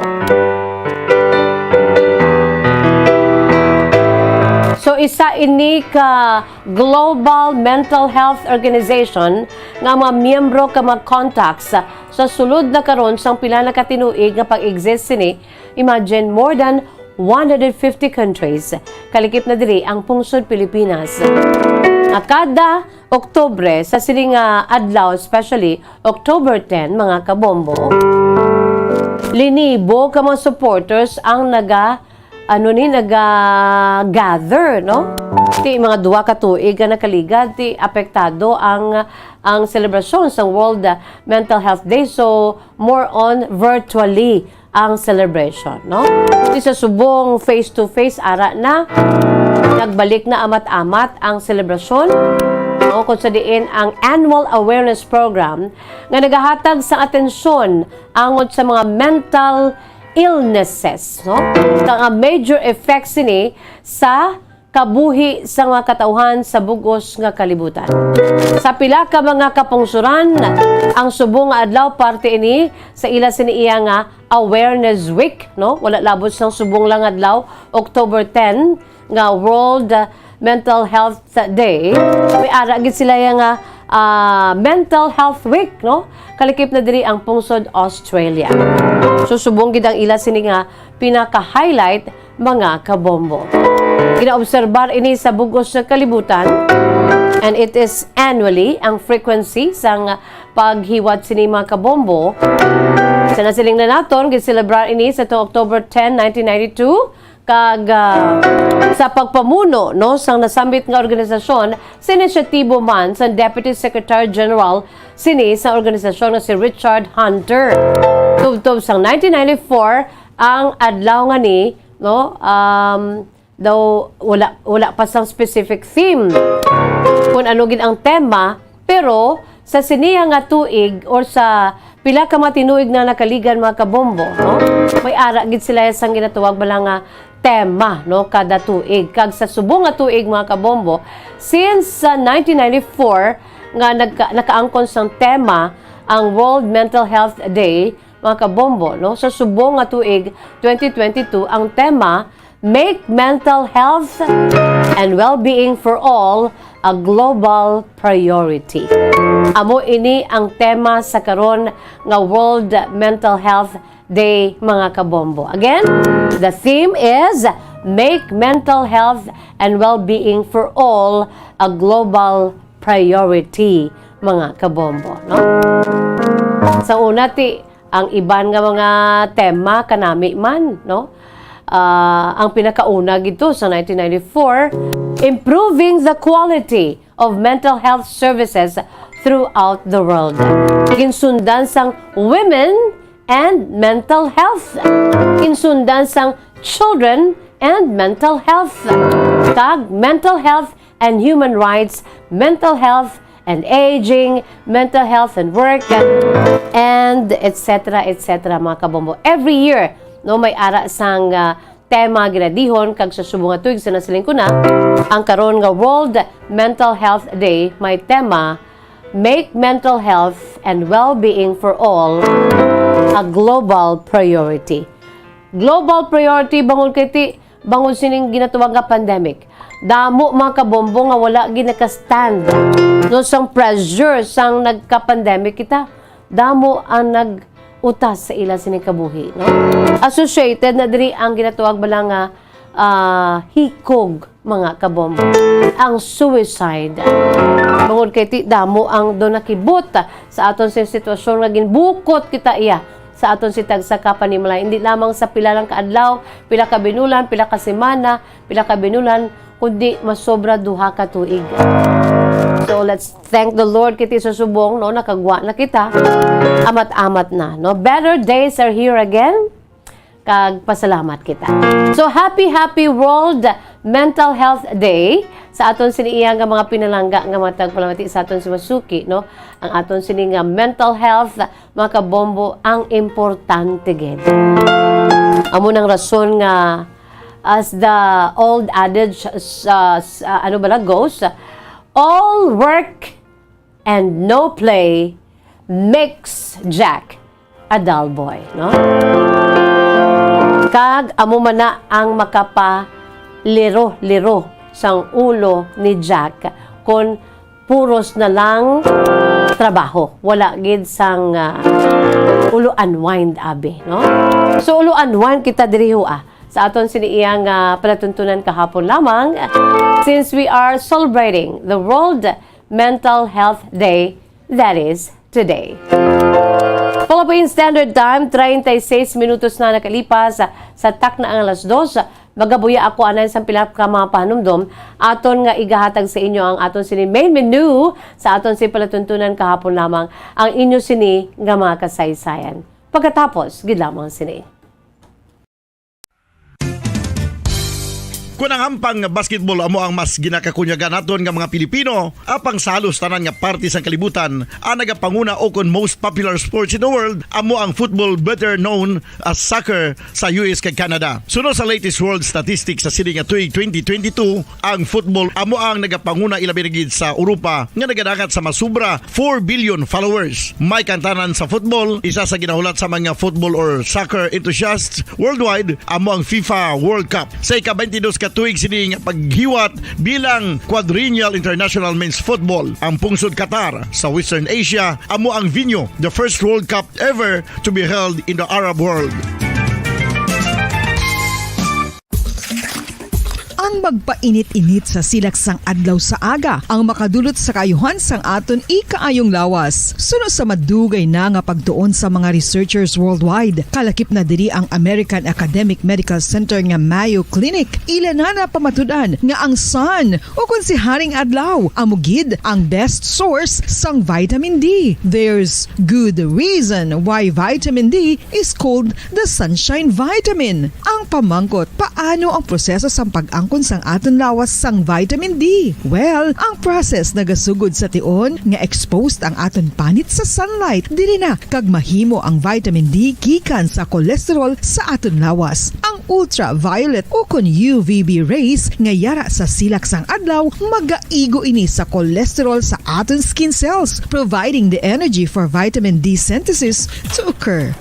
So, isa ini ka Global Mental Health Organization nga mga miyembro ka mga contacts sa sulod na karon sang pila na ka tinuig nga pag-exist sini. Imagine, more than one hundred fifty countries. Kalikip na diri ang pungsod Pilipinas. Nga kada Oktubre, sa sini nga adlaw, especially October ten, mga kabombo, linibo ka mga supporters ang naga, ano ni, naga-gather, no? Ti mga duha ka tuig nga nakaligad, ti apektado ang, ang selebrasyon sa World Mental Health Day. So, more on virtually ang celebration, no? Ti sa subong face-to-face, ara na, nagbalik na amat-amat ang selebrasyon, no? Kung sa diin ang annual awareness program nga nagahatag sa atensyon angot sa mga mental illnesses, no? Kag ang major effects sini sa kabuhi sa mga katawhan sa bug-os nga kalibutan. Sa pila ka mga kapungsoran, ang subong nga adlaw parte ini sa ila sini iya nga Awareness Week, no? Wala labot sang subong lang adlaw, October ten, nga World, uh, Mental Health Day. May ara gid sila ya nga, ah, Mental Health Week, no? Kalikip na diri ang pungsod Australia. So, subong gid ang ila sini nga pinaka-highlight, mga kabombo. Ginaobserbar ini sa bug-os nga kalibutan, and it is annually ang frequency sang paghiwat sini, mga kabombo. Sa nasiling na naton, giselebrar ini sa tuong October ten, nineteen ninety-two, kag, ah, sa pagpamuno, no, sang nasambit nga organisasyon, sa inisyatibo man sang Deputy Secretary General sini sa organisasyon nga si Richard Hunter. Tubtob sang nineteen ninety-four, ang adlaw nga ni, no, um, daw wala, wala pa sang specific theme kung ano gid ang tema, pero sa siniya nga tuig or sa pila ka mga tinuig na nakaligan, mga kabombo, no? May ara gid sila sang ginatawag bala nga tema, no, kada tuig. Kag sa subong nga tuig, mga kabombo, since sa nineteen ninety-four nga nagka-, nakaangkon sang tema ang World Mental Health Day, mga kabombo, no? Sa subong nga tuig, twenty twenty-two, ang tema, "Make mental health and well-being for all a global priority." Amo ini ang tema sa karon nga World Mental Health Day, mga kabombo. Again, the theme is "Make mental health and well-being for all a global priority," mga kabombo, no? Sa una, ti, ang iban nga mga tema kanami man, no? Ah, ang pinakauna gid to sa nineteen ninety-four, improving the quality of mental health services throughout the world. Ginsundan sang women and mental health. Ginsundan sang children and mental health. Kag mental health and human rights, mental health and aging, mental health and work, and et cetera, et cetera, mga kabombo. Every year, no, may ara sang, ah, tema ginadihon, kag sa subong nga tuig sa nasiling ko na, ang karon nga World Mental Health Day may tema, "Make mental health and well-being for all a global priority." Global priority, bangod kay ti, bangod sining ginatawag nga pandemic. Damo, mga kabombo, nga wala gid naka-stand, no, sang pressure sang nagka-pandemic kita. Damo ang nag-utas sa ila sining kabuhi, no? Associated na diri ang ginatawag bala nga, ah, hikog, mga kabombo, ang suicide. Bangod kay ti damo ang do nakibot sa aton sing sitwasyon nga ginbukot kita iya sa aton si tagsa ka panimalay, hindi lamang sa pila lang ka adlaw, pila ka binulan, pila ka semana, pila ka binulan, kundi masobra duha ka tuig. So, let's thank the Lord kay ti sa subong, no, nakagwa na kita. Amat-amat na, no? Better days are here again. Kag pasalamat kita. So, happy, happy World Mental Health Day sa aton sini iya nga mga pinalangga nga mga tagpalamati sa aton si Masuki, no? Ang aton sini nga mental health, mga kabombo, ang importante gid. Amo nang rason nga, as the old adage, sa, sa, ano ba na, goes, "All work and no play makes Jack a dull boy," no? Kag amo man na ang makapaliro-liro sang ulo ni Jack kon puros na lang trabaho. Wala gid sang, ah, ulo unwind, abi, no? So, ulo unwind kita diri, ho, ah, sa aton sini iya nga palatuntunan kahapon lamang, since we are celebrating the World Mental Health Day, that is, today. Philippine Standard Time, treinta y seis minutos na nakalipas sa takna ang alas dos. Magabuya ako anay sa pila ka mga pahanumdom aton nga igahatag sa inyo ang aton sini main menu sa aton sini palatuntunan kahapon lamang, ang inyo sini nga mga kasaysayan. Pagkatapos gid lamang sini. Kon ang hampang nga basketball amo ang mas ginakakunyagan naton nga mga Pilipino, apang sa halos tanan nga parte sang kalibutan, ang nagapanguna o kon most popular sports in the world amo ang football, better known as soccer, sa U S kag Canada. Suno sa latest world statistics sa sini nga tuig twenty twenty-two, ang football amo ang nagapanguna, ilabi na gid sa Europa nga nagadangat sa masubra four billion followers. May kantanan sa football, isa sa ginahulat sa mga football or soccer enthusiasts worldwide amo ang FIFA World Cup. Sa ika-twenty-dos ka tuig sini nga paghiwat bilang Quadrennial International Men's Football, ang pungsod Qatar sa Western Asia amo ang venue, the first World Cup ever to be held in the Arab world. Ang magpainit-init sa silak sang adlaw sa aga ang makadulot sa kaayuhan sang aton ikaayong lawas. Suno sa madugay na nga pagtuon sa mga researchers worldwide, kalakip na diri ang American Academic Medical Center nga Mayo Clinic, ila na napamatud-an nga ang sun, o kon si Haring Adlaw, amo gid ang best source sang vitamin D. There's good reason why vitamin D is called the sunshine vitamin. Ang pamangkot, paano ang proseso sang pag-angkon sang aton lawas sang vitamin D? Well, ang process nagasugod sa tion nga exposed ang aton panit sa sunlight, diri na kag mahimo ang vitamin D gikan sa cholesterol sa aton lawas. Ang ultraviolet o kon U V B rays nga yara sa silak sang adlaw, magaigo ini sa cholesterol sa aton skin cells, providing the energy for vitamin D synthesis to occur.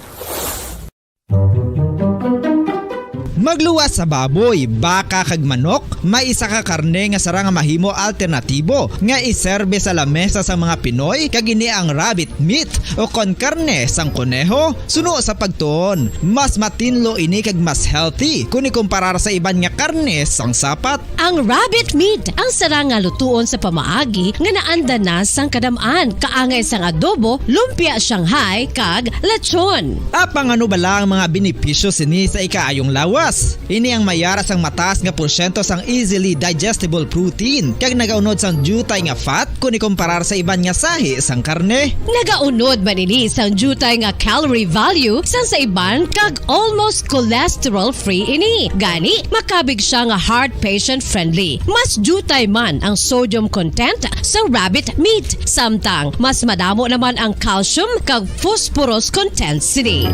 Magluwas sa baboy, baka, kag manok, may isa ka karne nga sarang nga mahimo alternatibo nga iserbe sa lamesa sang mga Pinoy, kag ini ang rabbit meat o kon karne sang koneho. Suno sa pagtuon, mas matinlo ini kag mas healthy kon ikumparar sa iban nga karne sang sapat. Ang rabbit meat ang sarang nga lutuon sa pamaagi nga naanda na sang kadam-an, kaangay sang adobo, lumpia Shanghai, kag lechon. Apang ano bala ang mga benepisyo sini sa ikaayong lawas? Ini ang may yara sang mataas nga porsyento sang easily digestible protein, kag nagaunod sang diutay nga fat kon ikumparar sa iban nga sahi sang karne. Nagaunod man ini sang diutay nga calorie value sang sa iban, kag almost cholesterol-free ini. Gani, makabig siya nga heart patient-friendly. Mas diutay man ang sodium content sa rabbit meat, samtang mas madamo naman ang calcium kag phosphorus content sini.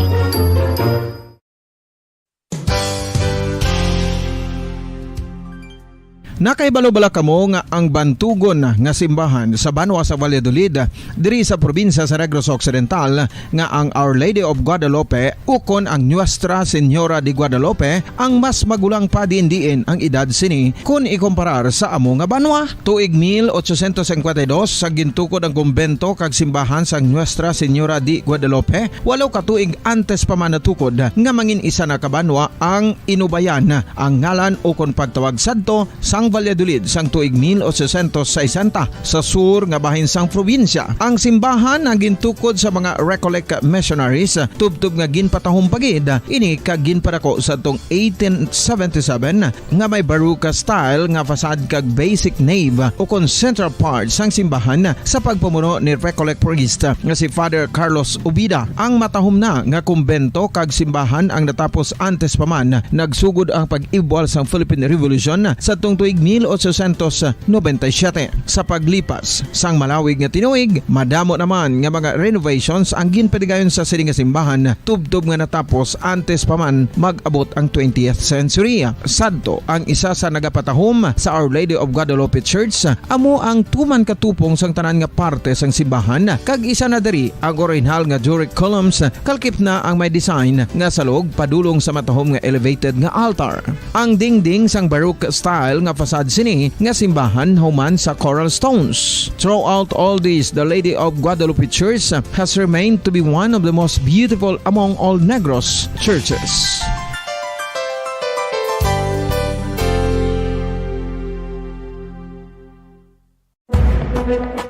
Nakahibalo bala kamo nga ang bantugon nga simbahan sa banwa sa Valladolid, diri sa probinsya sa Negros Occidental, nga ang Our Lady of Guadalupe ukon ang Nuestra Señora de Guadalupe ang mas magulang pa diin-diin ang edad sini kon ikumparar sa amo nga banwa? Tuig mil ochocientos cincuenta y dos, sa gintukod ang kumbento kag simbahan sang Nuestra Señora de Guadalupe, walo ka tuig antes pa man natukod nga mangin isa na ka banwa ang Inubayan, ang ngalan ukon pagtawag sadto sang Valladolid sang tuig mil ochocientos sesenta, sa sur nga bahin sang probinsya. Ang simbahan ang gintukod sa mga Recollect missionaries, tubtob nga ginpatahom pa gid ini kag ginpadako sadtong eighteen seventy-seven, nga may Baroque style nga facade kag basic nave ukon central part sang simbahan sa pagpamuno ni Recollect priest nga si Father Carlos Ubida. Ang matahom na nga kumbento kag simbahan ang natapos antes pa man nagsugod ang pag-ibwal sang Philippine Revolution sadtong tuig mil ochocientos noventa y siete. Sa paglipas sang malawig nga tinuig, madamo naman nga mga renovations ang ginpatigayon sa sini nga simbahan, tubtob nga natapos antes pa man mag-abot ang twentieth century. Sadto, ang isa sa nagapatahom sa Our Lady of Guadalupe Church amo ang tuman ka tupong sang tanan nga parte sang simbahan, kag isa na diri ang orihinal nga Doric columns, kalakip na ang may design nga salog padulong sa matahom nga elevated nga altar. Ang dingding sang Baroque style nga facade sini nga simbahan human sa coral stones. Throughout all this, the Lady of Guadalupe Church has remained to be one of the most beautiful among all Negros churches.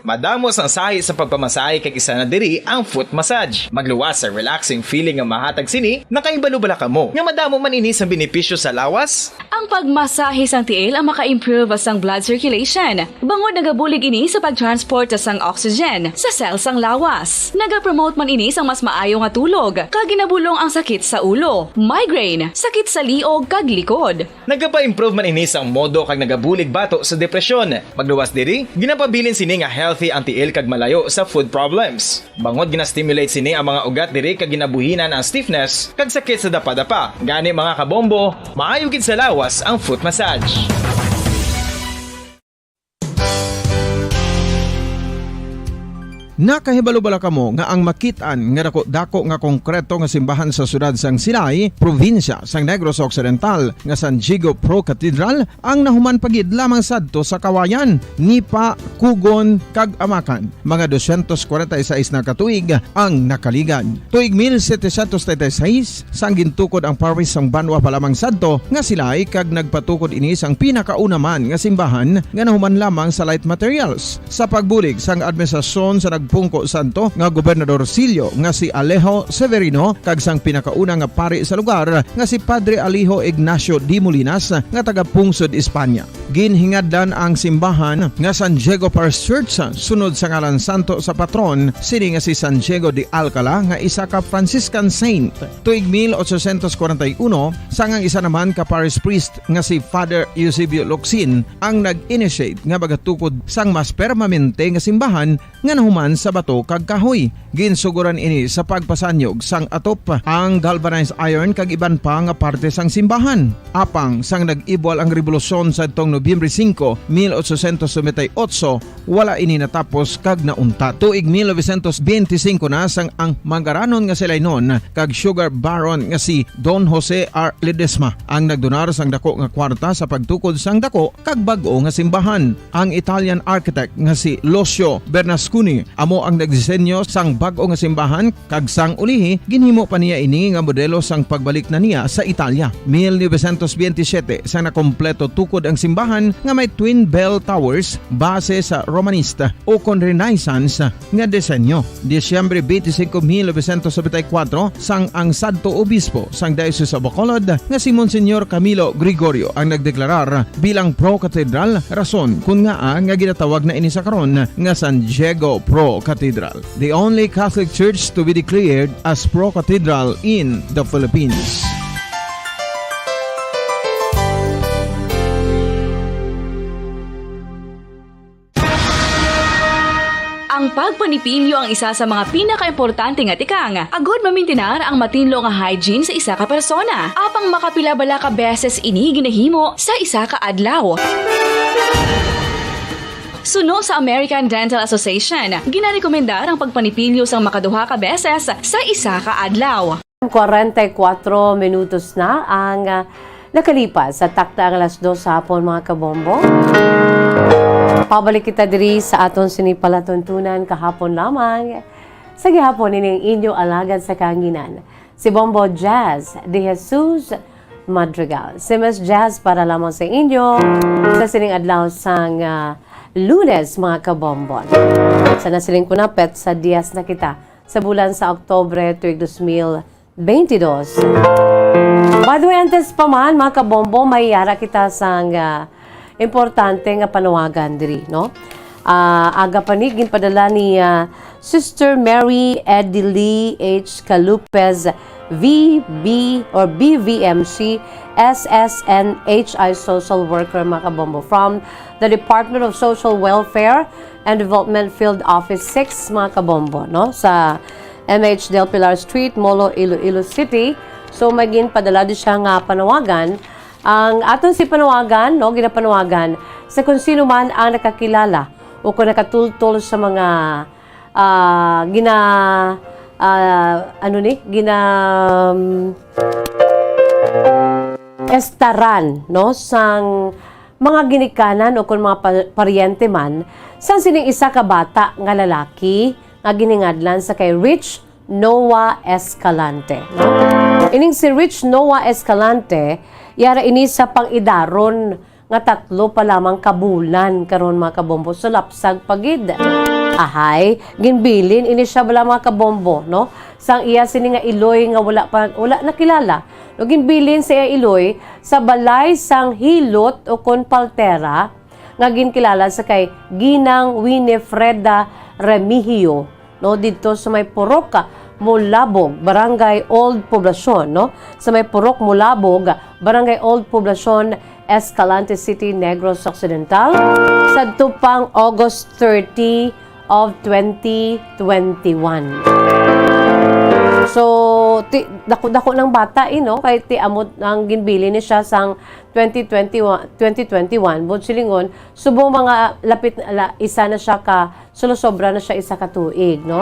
Madamo sang sahi sa pagpamasahe, kag isa na diri ang foot massage. Magluwas sa relaxing feeling nga mahatag sini. Nakahibalo bala kamo nga madamo man ini sang benepisyo sa lawas? Ang pagmasahe sang tiil ang maka-improve sang blood circulation, bangod nagabulig ini sa pag-transport sang oxygen sa cell sang lawas. Nagapromote man ini sang mas maayo nga tulog, kag ginabulong ang sakit sa ulo, migraine, sakit sa liog, kag likod. Nagapa-improve man ini sang modo kag nagabulig bato sa depresyon. Pagluwas diri, ginapabilin sini nga healthy ang tiil kag malayo sa foot problems. Bangod gina-stimulate sini ang mga ugat diri kag ginabuhinan ang stiffness kag sakit sa dapadapa. Gani, mga kabombo, maayo gid sa lawas ang foot massage. Nakahibalo bala kamo nga ang makit-an nga dako-dako nga konkreto nga simbahan sa siyudad sang Silay, probinsya sang Negros Occidental, nga San Diego Pro Cathedral, ang nahuman pa gid lamang sadto sa Kawayan, Nipa, Kugon, kag Amakan? Mga dosyentos kwarenta y seis na ka tuig ang nakaligad. Tuig mil setecientos treinta y seis, sang gintukod ang parish sang banwa pa lamang sadto nga Silay, kag nagpatukod ini sang pinakauna man nga simbahan nga nahuman lamang sa light materials. Sa pagbulig sang administrasyon sa nagpungko sadto nga gobernador silyo nga si Alejo Severino kag sang pinakauna nga pari sa lugar nga si Padre Alejo Ignacio de Molinas nga taga-pungsod Espanya, ginhingadlan ang simbahan nga San Diego Parish Church sunod sa ngalan santo sa patron sini nga si San Diego de Alcala, nga isa ka Franciscan saint. Tuig mil ochocientos kwarenta y uno, sang ang isa naman ka parish priest nga si Father Eusebio Locsin ang nag-initiate nga magatukod sang mas permanente nga simbahan nga nahuman sa bato kag kahoy. Ginsugoran ini sa pagpasanyog sang atop, ang galvanized iron kag iban pa nga parte sang simbahan. Apang sang nag-ibwal ang rebolusyon sadtong Nobyembre singko, mil ochocientos noventa y ocho, wala ini natapos kag nauntat. Tuig mil novecientos benti singko na, sang ang mangaranon nga si Lainon kag sugar baron nga si Don Jose R. Ledesma ang nagdonar sang dako nga kwarta sa pagtukod sang dako kag bag-o nga simbahan. Ang Italian architect nga si Lucio Bernasconi amo ang nagdisenyo sang bag-o nga simbahan, kag sang ulihi, ginhimo pa niya ini nga modelo sang pagbalik na niya sa Italia. Mil novecientos benti siyete, sang nakompleto tukod ang simbahan nga may twin bell towers, base sa Romanista ukon Renaissance nga disenyo. Disyembre benti singko, mil novecientos nobenta y kuwatro, sang ang sadto obispo sang Diocese of Bacolod nga si Monsignor Camilo Gregorio ang nagdeklarar bilang pro-cathedral, rason kon ngaa nga ginatawag na ini sa karon nga San Diego Pro Cathedral, the only Catholic church to be declared as pro-cathedral in the Philippines. Ang pagpanipilyo ang isa sa mga pinakaimportante nga tikang agod mamintinar ang matinlo nga hygiene sa isa ka persona. Apang makapila bala ka beses ini ginahimo sa isa ka adlaw? Suno sa American Dental Association, ginarekomendar ang pagpanipilyo sang makaduha ka beses sa isa ka adlaw. Kwarenta y kuwatro minutos na ang, ah, nakalipas sa takna ang alas dos sa hapon, mga kabombo. Pabalik kita diri sa aton sini palatuntunan kahapon lamang. Sa gihapon, ining inyo alagad sa kahanginan, si Bombo Jazz de Jesus Madrigal. Si Miss Jazz para lamang sa inyo sa sining adlaw sang, ah, Lunes, mga kabombo. Sa nasiling ko na, petsa diyes na kita sa bulan sa Oktubre, tuig dos mil benti dos. By the way, antes pa man, mga kabombo, may yara kita sang, ah, importante nga panawagan diri, no? Ah, aga pa ni, ginpadala ni, ah, Sister Mary Edily H. Calupez, V B or B V M C, S S N H I social worker, mga kabombo, from the Department of Social Welfare and Development Field Office six, mga kabombo, no? Sa M H Del Pilar Street, Molo, Iloilo City. So, may ginpadala di siya nga panawagan. Ang aton si panawagan, no, ginapanawagan sa kung sino man ang nakakilala o kung nakatultol sa mga, ah, gina-, ah, ano ni? Gina-, um, estaran, no, sang mga ginikanan o kon mga pa-, paryente man sang sining isa ka bata nga lalaki nga giningadlan sa kay Rich Noah Escalante, no? Ining si Rich Noah Escalante, yara ini sa pang-idaron nga tatlo pa lamang ka bulan karon, mga kabombo, so lapsag pa gid. Ahay, ginbilin ini siya bala, mga kabombo, no? Sang iya sini nga iloy nga wala pa, wala nakilala, No, ginbilin sa iya iloy sa balay sang hilot ukon paltera nga ginkilala sa kay Ginang Winifreda Remigio, no, didto sa may Purok Mulabog, Barangay Old Poblacion, no, sa may Purok Mulabog, Barangay Old Poblacion, Escalante City, Negros Occidental, sadto pang August thirty of twenty twenty-one. So, ti-, dako-dako ng bata, eh, no? Kay ti amot ang ginbilin ni siya sang twenty twenty-one, twenty twenty-one, buot silingon, subong mga lapit, la-, isa na siya ka, sulusobra na siya isa ka tuig, no?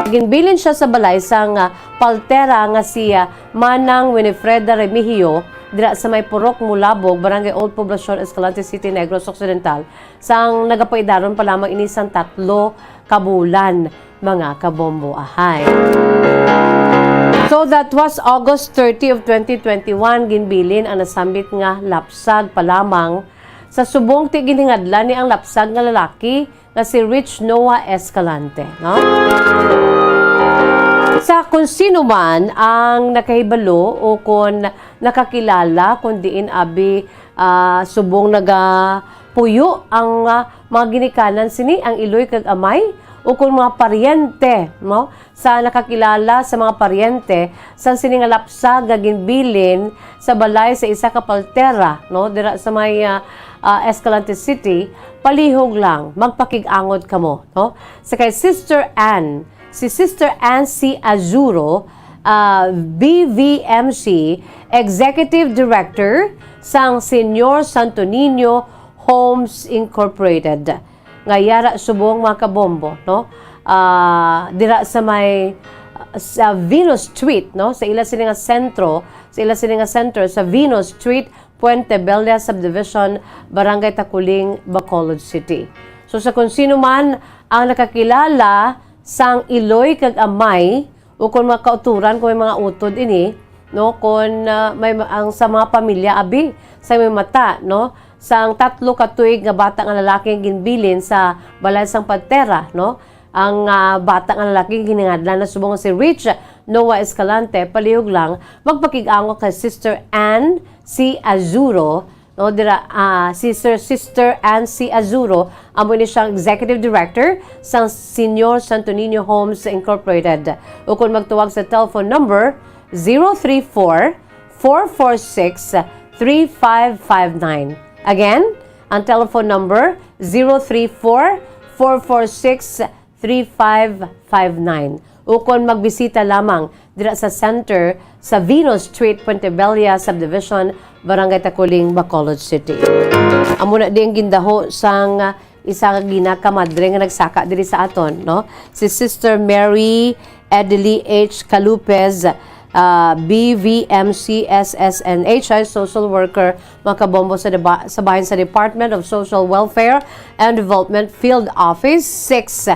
Ginbilin siya sa balay sang, ah, paltera nga si, ah, Manang Winifreda Remigio, dira sa may Purok Mulabog, Barangay Old Poblacion, Escalante City, Negros Occidental, sang nagapaidaron pa lamang ini sang tatlo ka bulan, mga kabombo, ahay. So that was August thirty of twenty twenty-one, ginbilin ang nasambit nga lapsag pa lamang sa subong ti ginhingadlan ni ang lapsag nga lalaki nga si Rich Noah Escalante, no? Sa kung sino man ang nakahibalo o kon nakakilala kung diin abi, ah, subong nagapuyo ang, ah, mga ginikanan sini, ang iloy kag amay, o kon mga paryente, no? Sa nakakilala sa mga paryente sang sini nga lapsag nga ginbilin sa balay sa isa ka paltera, no, dira sa may, ah, ah, Escalante City, palihog lang, magpakig-angot kamo, no? Sa kay Sister Ann, si Sister Ann C. Azuro, ah, B V M C Executive Director sang Señor Santo Niño Homes Incorporated, nga yara subong, mga kabombo, no? Ah, dira sa may, sa Venus Street, no? Sa ila sini nga sentro, sa ila sini nga center sa Venus Street, Puente Vella Subdivision, Barangay Taculing, Bacolod City. So, sa kung sino man ang nakakilala sang iloy kag amay, ukon mga kauturan kung may mga utod ini, no, kon, ah, may ma-, ang sa mga pamilya abi sa may mata, no, sang tatlo ka tuig nga bata nga lalaki nga ginbilin sa balay sang paltera, no, ang, ah, bata nga lalaki ginhingadlan na subong nga si Rich Noah Escalante, palihog lang, magpakig-angot kay Sister Ann C. Azuro, no, dira, ah, si Sir, Sister Ann C. Azuro, amo ni siyang Executive Director sang Señor Santo Niño Homes Incorporated. Ukon magtuwag sa telephone number zero three four, four four six, three five five nine. Again, ang telephone number, zero three four, four four six, three five five nine. Ukon magbisita lamang dira sa center sa Venus Street, Puente Vella Subdivision, Barangay Taculing, Bacolod City. Amo na di ang gindaho sang isa ka ginakamadre nga nagsaka diri sa aton, no? Si Sister Mary Edely H. Calupez, ah, B V M C S S N H I, social worker, mga kabombo sa deba-, sa bahin sa Department of Social Welfare and Development Field Office six.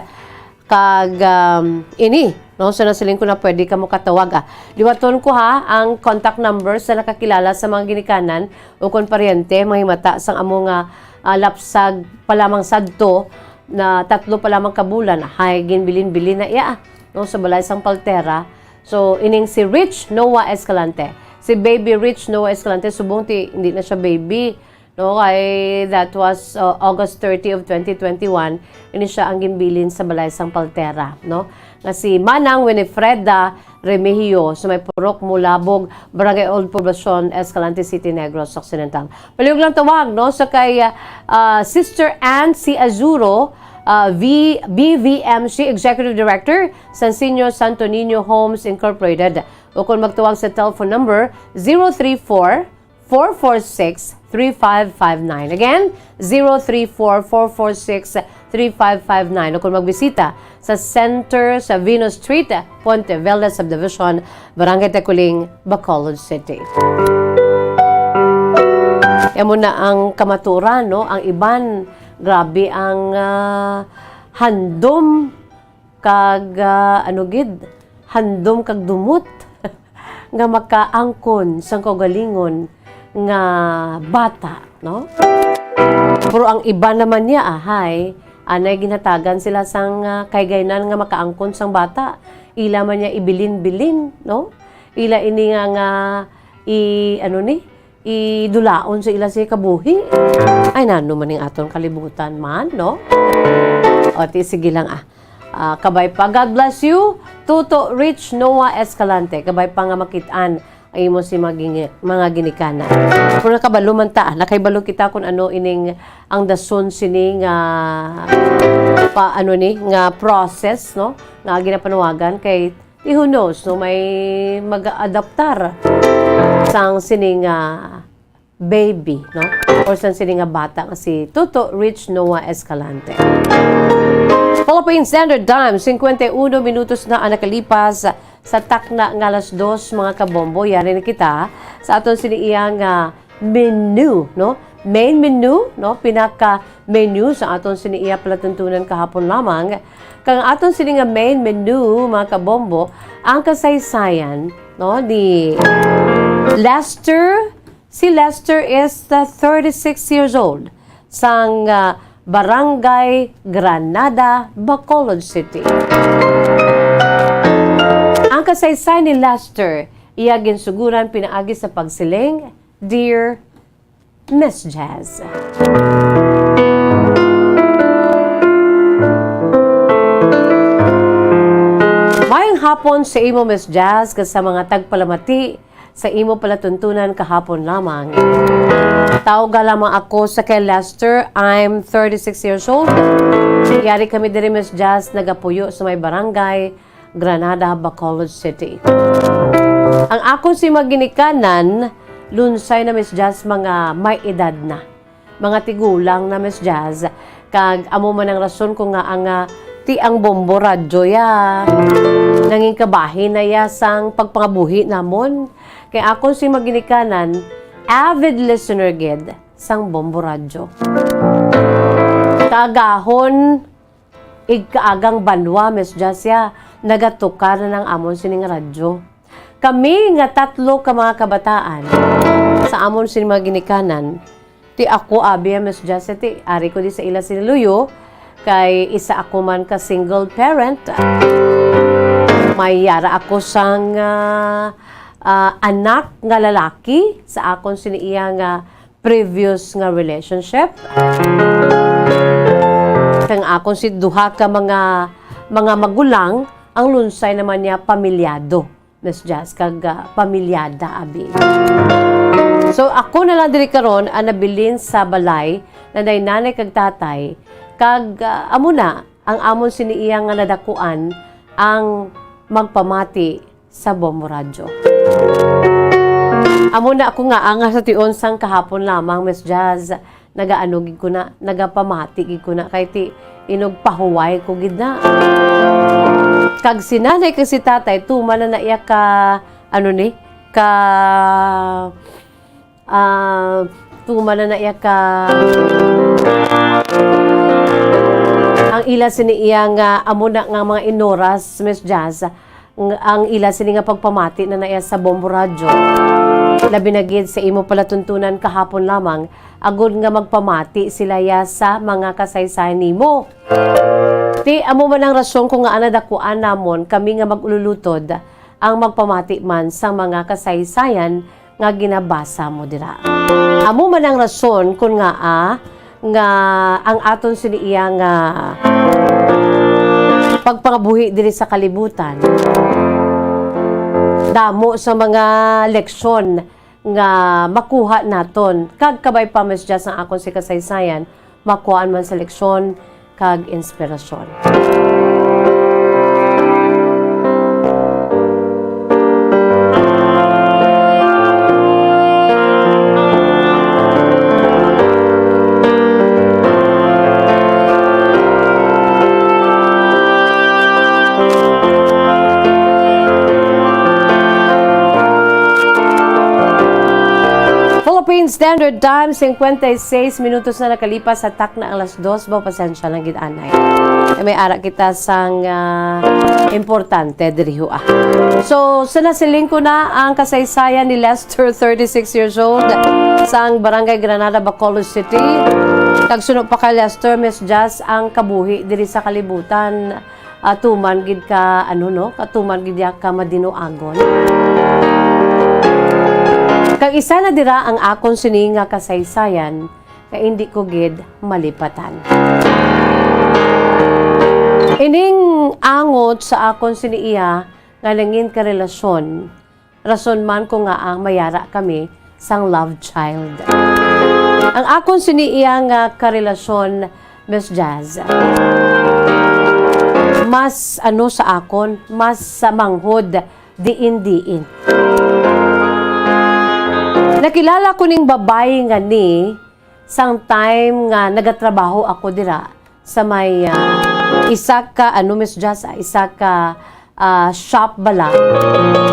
Kag, um, ini, no, so nasiling ko na pwede ka mo katawag, ah. Liwaton ko, ha, ang contact number sa nakakilala sa mga ginikanan o kon paryente, mahimata sang amo nga, ah, lapsag pa lamang sadto na tatlo pa lamang ka bulan, hay ginbilin-bilin na iya, ah, no, sa balay sang paltera. So, ining si Rich Noah Escalante. Si Baby Rich Noah Escalante, subong ti, hindi na siya baby. No, kay that was, uh, August thirty of twenty twenty-one, ini siya ang ginbilin sa balay sang paltera, no? Nga si Manang Winifreda Remigio sa may Purok Mulabog, Barangay Old Poblacion, Escalante City, Negros Occidental. Palihog lang tawag, no, sa kay, uh, Sister Ann C. Azuro, uh, V-, B V M C Executive Director sa Señor Santo Niño Homes Incorporated. O kung magtawag sa telephone number zero three four, four four six, three five five nine. Again, zero three four, four four six, three five five nine. O kung magbisita sa center sa Venus Street, Puente Verde Subdivision, Barangay Taculing, Bacolod City. Amo na ang kamaturan, no? Ang iban, grabe ang, ah, handom kag, ah, ano gid, handom kag dumot nga makaangkon sang kaugalingon nga bata, no? Pero ang iba naman niya, ahay, anay ginhatagan sila sang, ah, kahigayunan nga makaangkon sang bata. Ila man niya ibilin-bilin, no? Ila ini nga, nga i-, ano ni, idulaon sa ila sa kabuhi. Ay, nano man ning aton kalibutan man, no? O, ti, sige lang, ah. Ah, kabay pa. God bless you, Tuto Rich Noah Escalante. Kabay pa nga makit-an ang imo si maging-, mga ginikanan. Kung nakabalo man ta, nakahibalo kita kung ano ining ang dason sini nga pa, ano ni, nga process, no? Nga ginapanuwagan kay, eh, who knows, no? May mag-adaptar sang sini nga baby, no? Or sang sini nga bata nga si Tuto Rich Noah Escalante. Philippine Standard Time, cincuenta y uno minutos na ang nakalipas sa takna nga alas dos, mga kabombo. Yari na kita sa aton sini iya nga menu, no? Main menu, no? Pinaka menu sa aton sini iya palatuntunan kahapon lamang. Kang aton sini nga main menu, mga kabombo, ang kasaysayan, no, ni Lester. Si Lester is, uh, thirty-six years old, sang, uh, Barangay Granada, Bacolod City. Ang kasaysayan ni Lester, iya ginsuguran pinaagi sa pagsiling, "Dear Miss Jazz." Mayong hapon sa imo, Miss Jazz, kag sa mga tagpalamati sa imo palatuntunan kahapon lamang. Tawga lamang ako sa kay Lester. I'm thirty-six years old. Yari kami diri, Miss Jazz, nagapuyo sa may barangay Granada, Bacolod City. Ang akon si maginikanan, lunsay na, Miss Jazz, mga may edad na. Mga tigulang na, Miss Jazz. Kag amo man ang rason ko nga ang, ah, ti ang Bombo Radyo ya nangin kabahin na ya sang pagpangabuhi namon. Kay akon si maginikanan, avid listener gid sang Bombo Radyo. Kaagahon, igkaagang banwa, Miss Jasia, nagatukar na ang amon sining radyo. Kami nga tatlo ka mga kabataan sa amon sining mga ginikanan, ti ako, abi, Miss Jasia, ti ari ko di sa ila sini luyo, kay isa ako man ka single parent. May yara ako sang, ah, ah, anak nga lalaki sa akon sini iya nga previous nga relationship. Kang akon si duha ka mga, mga magulang, ang lunsay naman niya pamilyado, Miss Jazz, kag, ah, pamilyada, abi. So, ako na lang diri karon ang nabilin sa balay na nay nanay kag tatay, kag, ah, amo na ang amon sini iya nga nadakuan ang magpamati sa Bombo Radyo. Amo na ako nga, anga sa tion sang kahapon lamang, Miss Jazz, nagaano gid ko na, nagapamati gid ko na, kay ti inugpahuway ko gid na. Kag si nanay kag si tatay, tuman na na iya ka, ano ni, ka, ah, tuman na na iya ka, ang ila sini iya nga, amo na nga mga inoras, Miss Jazz, ng, ang ila sini nga pagpamati na na iya sa Bombo Radyo. Labi na gid sa imo palatuntunan kahapon lamang, agod nga magpamati sila ya sa mga kasaysayan nimo. Ti, amo man ang rason ko nga nadakuan namon kami nga mag-ululutod ang magpamati man sa mga kasaysayan nga ginabasa mo dira. Amo man ang rason kon ngaa nga ang aton sini iya nga pagpangabuhi diri sa kalibutan, damo sa mga leksyon nga makuha naton. Kag kabay pa, Miss Jazz, ang akon si kasaysayan, makuhaan man sa leksyon kag inspirasyon. Philippine Standard Time, cincuenta y seis minutos na nakalipas sa takna alas dos. Ba, pasensya lang gid, anay. Eh, may ara kita sang, ah, importante diri, ho, ah. So, sa nasiling ko na ang kasaysayan ni Lester, thirty-six years old, sang Barangay Granada, Bacolod City. Kag suno pa kay Lester, Miss Jazz, ang kabuhi diri sa kalibutan. Atuman gid ka, ano, no? Katuman gid ya ka madinuagon. Kag isa na dira ang akon sini nga kasaysayan nga indi ko gid malipatan. Ining angot sa akon sini iya nga nangin karelasyon, rason man ko nga ang mayara kami sang love child. Ang akon sini iya nga karelasyon, Miss Jazz, mas ano sa akon, mas sa manghod diin-diin. Nakilala ko ning babayi nga ni sang time nga nagatrabaho ako dira sa may, ah, isa ka, ano, Miss Jazz, ah, isa ka, ah, shop bala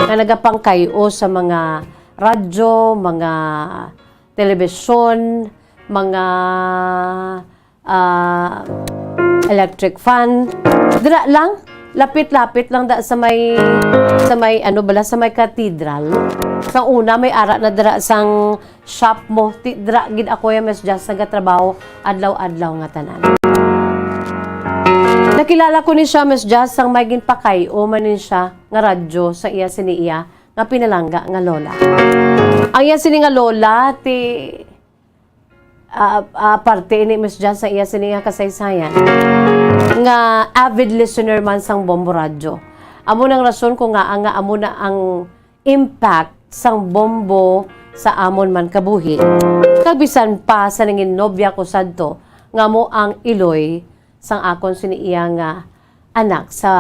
nga nagapangkay-o sa mga radyo, mga telebisyon, mga, ah, electric fan. Dira lang, lapit-lapit lang da sa may, sa may, ano bala, sa may cathedral. Sa una, may ara na dira sang shop mo. Ti-, dira gid ako ya, Miss Jazz, nagatrabaho adlaw-adlaw nga tanan. Nakilala ko ni siya, Miss Jazz, sang may ginpakay-o man ni siya nga radyo sa iya sini iya nga pinalangga nga lola. Ang iya sini nga lola, ti, ah, ah, parte ini, Miss Jazz, sa iya sini nga kasaysayan, nga avid listener man sang Bombo Radyo. Amo nang rason ko nga, nga amo na ang impact sang Bombo sa amon man kabuhi. Kag bisan pa sa nangin nobya ko sadto, nga mo ang iloy sang akon sini iya nga anak sa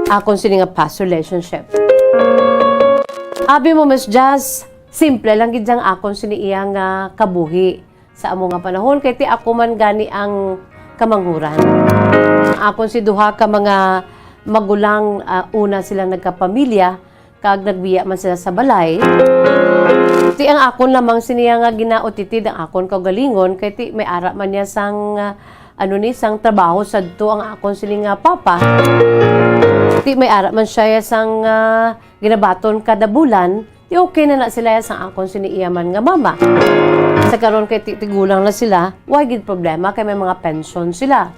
akon sini nga past relationship. Abi mo, Miss Jazz, simple lang gid ang akon sini iya nga kabuhi sa amo nga panahon, kay ti ako man gani ang kamanghuran. Ang akon si duha ka mga magulang, ah, una sila nagkapamilya, kag nagbiya man sila sa balay. Ti ang akon lamang siniya nga ginautitid ang akon kaugalingon, kay ti may ara man niya sang, ah, ano ni, sang trabaho sadto ang akon sini nga papa. Ti may ara man siya sang, ah, ginabaton kada bulan. Ti okay na na sila sang akon sini iya man nga mama. Sa karon kay ti-, tigulang na sila, way gid problema kay may mga pensyon sila.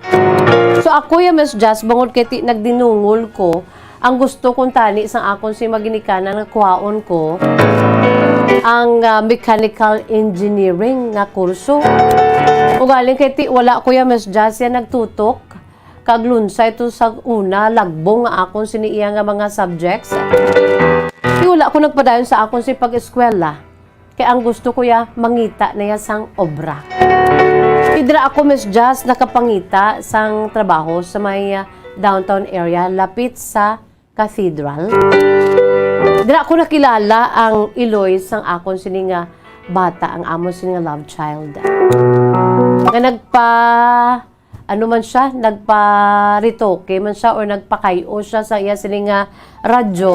So ako ya, Miss Jazz, bangod kay ti nagdinungol ko, ang gusto kong tani sang akon si maginikanan nga kuhaon ko ang, ah, mechanical engineering nga kurso. Ugaling kay ti wala ko ya, Miss Jazz, ya nagtutok kag lunsay to sa una, lagbong nga akon sini iya nga mga subjects. Ti wala ko nagpadayon sa akon si pag-eskwela. Kay ang gusto ko ya, mangita na ya sang obra. Ti dira ako, Miss Jazz, nakapangita sang trabaho sa may, ah, downtown area, lapit sa cathedral. Dira ko nakilala ang iloy sang akon sini nga bata, ang amon sini nga love child. Nga nagpa, ano man siya, nagparetoke man siya or nagpakay-o siya sa iya sini nga radyo,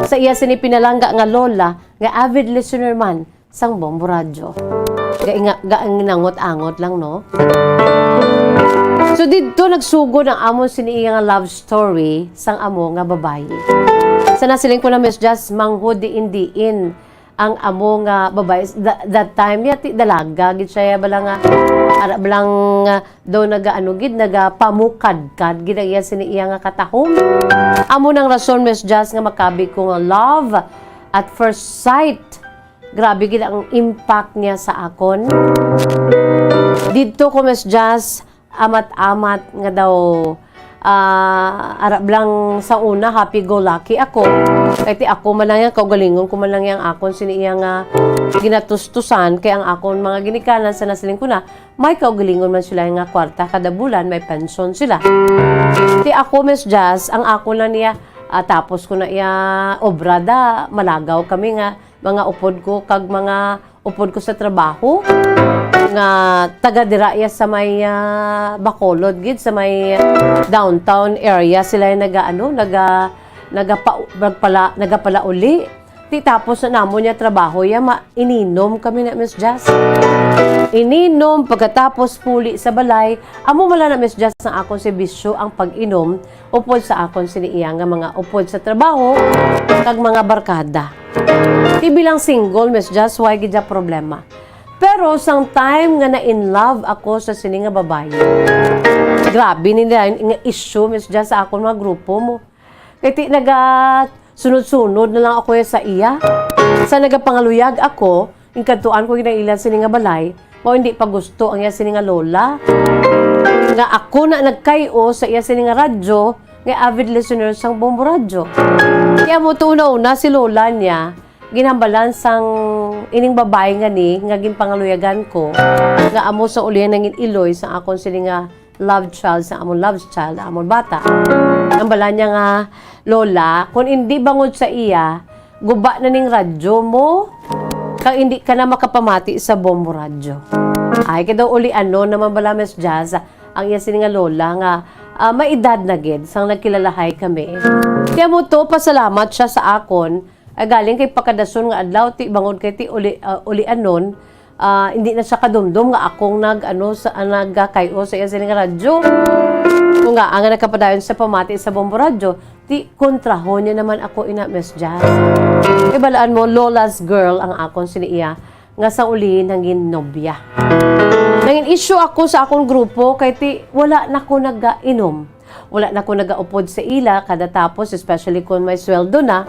sa iya sini pinalangga nga lola, nga avid listener man sang Bombo Radyo. Gainga-, gaingangot-angot lang, no? So, didto nagsugod ang amon sini iya nga love story sang amo nga babayi. Sa nasiling ko na, Miss Jazz, manghod diin-diin ang amo nga babayi. Th-, that time, ya, ti, dalaga gid siya, ya, bala nga, ara, bala nga, daw nagaano gid, nagapamukadkad gid ang iya sini iya nga katahom. Amo nang rason, Miss Jazz, nga makabi ko nga love at first sight. Grabe gid ang impact niya sa akon. Didto ko, Miss Jazz, amat-amat nga daw, ah, arab lang sa una, happy-go-lucky ako. Kay ti ako man lang yan, kaugalingon ko man lang yang akon sini iya nga ginatustusan, kay ang akon mga ginikanan sa nasiling ko na, may kaugalingon man sila nga kwarta kada bulan, may pensyon sila. Ti ako, Miss Jazz, ang akon lang niya, ah, tapos ko na iya obra da, malagaw kami nga mga upod ko kag mga upod ko sa trabaho nga taga dira iya sa may, ah, Bacolod gid, sa may downtown area sila yung nagaano, naga, nagapa-, nagpala-, nagapalauli. Ti tapos na namon niya trabaho ya, ma-, ininom kami na, Miss Jazz. Ininom, pagkatapos puli sa balay, amo man lang na, Miss Jazz, ang akon si bisyo ang pag-inom, upod sa akon sini iya nga mga upod sa trabaho, kag mga barkada. Ti bilang single, Miss Jazz, way gid ya problema. Pero sang time nga na-in love ako sa sini nga babayi, grabe ni nga issue, Miss Jazz, sa akon mga grupo mo. Kay ti naga sunod-sunod na lang ako sa iya. Sa nagapangaluyag ako, inkadtuan ko gid ang ila sini nga balay, mao hindi pa gusto ang iya sini nga lola nga ako na nagkay-o sa iya sini nga radyo, nga avid listener sang Bombo Radyo. Kaya mo to una-una si lola niya, ginhambalan sang ining babae nga ni nga ginpangaluyagan ko, nga amo sa ulihan nangin iloy sa akon sini nga love child, sa amon love child, amon bata. Ang bala niya nga, "Lola, kung hindi bangod sa iya, guba na ning radyo mo, kag hindi ka na makapamati sa Bombo Radyo." Ay, kay daw ulianon naman bala, Miss Jazz, ang iya sini nga lola nga, ah, may edad na gid sang nagkilalahay kami. Kaya mo to, pasalamat siya sa akon, ah, galing kay pakadason nga adlaw, ti bangod kay ti uli, ah, ulianon, ah, hindi na siya kadumdom nga akong nag, ano, sa, ah, nagakay-o sa iya sini nga radyo. Kung nga, ang nagkapadayon sa pamati sa Bombo Radyo, ti kontrahon niya naman ako ina, Miss Jazz. Kay balaan mo, lola's girl ang akon sini iya, nga sa uli nangin nobya. Nangin issue ako sa akong grupo kay ti wala na ko nagainom. Wala na ko nagaupod sa ila kada tapos, especially kung may sweldo na.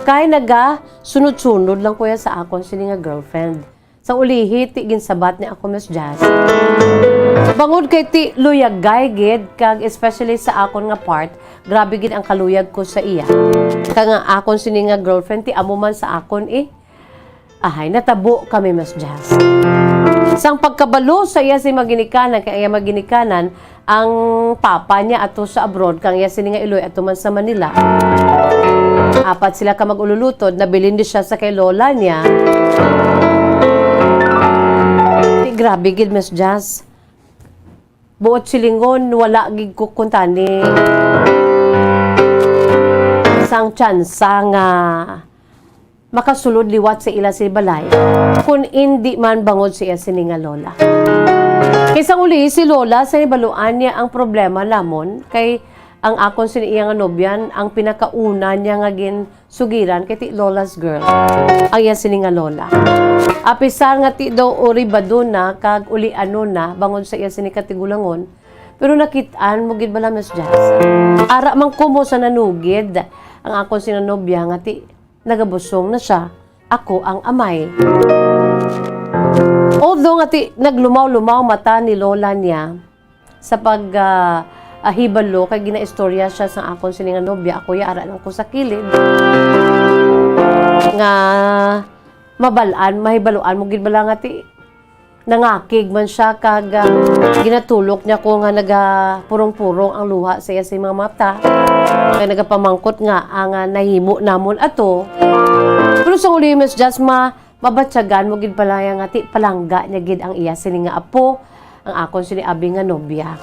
Kay nagasunod-sunod lang ko ya sa akon sini nga girlfriend. Sa ulihi, ti ginsabat ni ako, Miss Jazz. Bangod kay ti luyagay gid, kag especially sa akon nga part, grabe gid ang kaluyag ko sa iya. Kag ang akon sini nga girlfriend, ti amo man sa akon eh. Ahay, natabo kami, Miss Jazz. Sang pagkabalo sa iya si maginikanan, kay iya maginikanan, ang papa niya ato sa abroad, kang iya sini nga iloy ato man sa Manila. Apat sila ka mag-ululutod, nabilin di siya sa kay lola niya. Di, grabe gid, Miss Jazz. Buot silingon, wala gid ko kuntani sang tsansa nga makasulod liwat sa ila sini balay, kun indi man bangod sa iya sini nga lola. Kay sang uli, si lola, sa nahibaluan niya ang problema namon, kay ang akon sini iya nga nobyan, ang pinakauna niya nga ginsugiran kay ti lola's girl, ang iya sini nga lola. Apisar nga ti daw uribado na kag ulianon na bangod sa iya sini katigulangon, pero nakit-an mo gid bala, Miss Jazz? Ara man ko mo sa nanugid ang akon sini nga nobya nga ti nagabusong na siya, ako ang amay. Although nga ti naglumaw-lumaw mata ni lola niya sa pag, ah, ah, hibalo, kay ginaistorya siya sa akon sini nga nobya, ako ya ara lang ko sa kilid. Nga mabal-an, mahibaluan mo gid bala nga ti nangakig man siya, kag, ah, ginatulok niya ko nga nagapurong-purong ang luha sa iya sa mga mata. Kag nagapamangkot nga ang, ah, nahimo namon ato. Pero sa uli, Miss Jasma, mabatyagan mo gid pala nga ti palangga niya gid ang iya sini nga apo, ang akon sini abi nga nobya.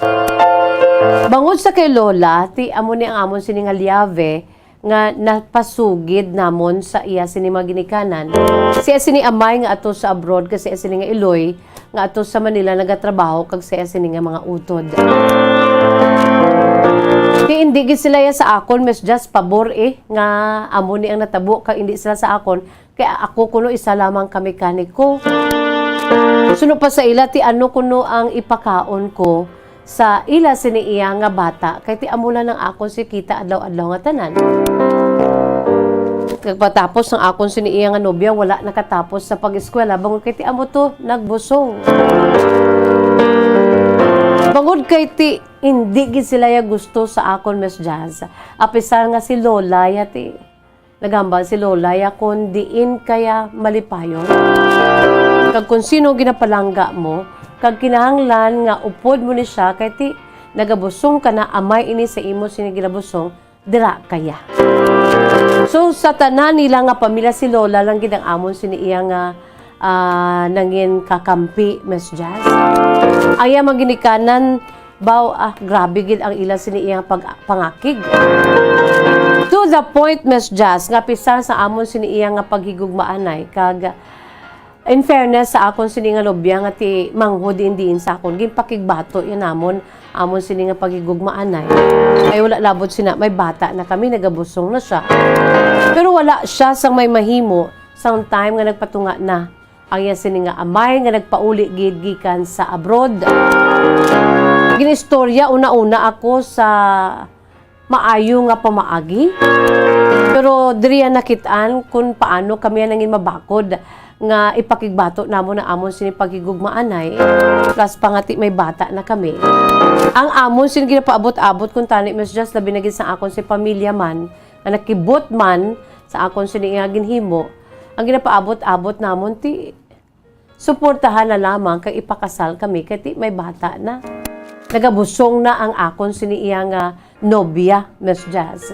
Bangod sa kay Lola, ti amo ni ang amon sini nga liave, nga napasugid namon sa iya sini mga ginikanan. Siya sini amay nga ato sa abroad, kasi siya sini nga iloy nga ato sa Manila nagatrabaho, kag siya sini nga mga utod. Kay hindi gid sila ya sa akon, Miss Jazz, pabor eh, nga amo ni ang natabo, kag hindi sila sa akon, kay ako kuno isa lamang ka mekaniko. Suno pa sa ila, ti ano kuno ang ipakaon ko sa ila sini iya nga bata, kay ti amo lang ang akon si kita adlaw-adlaw nga tanan. Kag patapos ang akon sini iya nga nobya, wala nakatapos sa pag-eskwela, bangod kay ti amo to nagbusong. Bangod kay ti hindi gid sila ya gusto sa akon, Miss Jazz. Apisar nga si Lola ya ti naghambal si Lola ya kon diin kaya malipayon. Kag kon sino ginapalangga mo, kag kinahanglan nga upod mo ni siya, kay ti nagabusong ka na, amay ini sa imo sini ginabusong, dira kaya. So, sa tanan nila nga pamilya, si Lola lang gid ang amon sini iya nga, ah, nangin kakampi, Miss Jazz. Ang iya mga ginikanan, baw, ah, grabe gid ang ila sini iyang pag-, pangakig. To the point, Miss Jazz, nga pisar sa amon sini iya nga paghigugmaanay, kag in fairness sa akon sini nga nobya nga ti manghod diin-diin sa akon, ginpakigbato yan namon, amon sini nga paghigugmaanay. Ay wala labot sina, may bata na kami, nagabusong na siya. Pero wala siya sang may mahimo sang time nga nagpatunga na ang iya sini nga amay nga nagpauli gid gikan sa abroad. Ginistorya una-una ako sa maayo nga pamaagi. Pero diri nakit-an kung paano kami nangin mabakod nga ipakigbato namon ang amon sini paghigugmaanay, plus pa nga ti may bata na kami. Ang amon sini ginapaabot-abot kung tani, Miss Jazz, labi na gid sa akon si pamilya man, nga nakibot man sa akon sini iya ginhimo, ang ginapaabot-abot namon ti suportahan na lamang kay ipakasal kami kay ti may bata na. Nagabusong na ang akon sini iya nga nobya, Miss Jazz.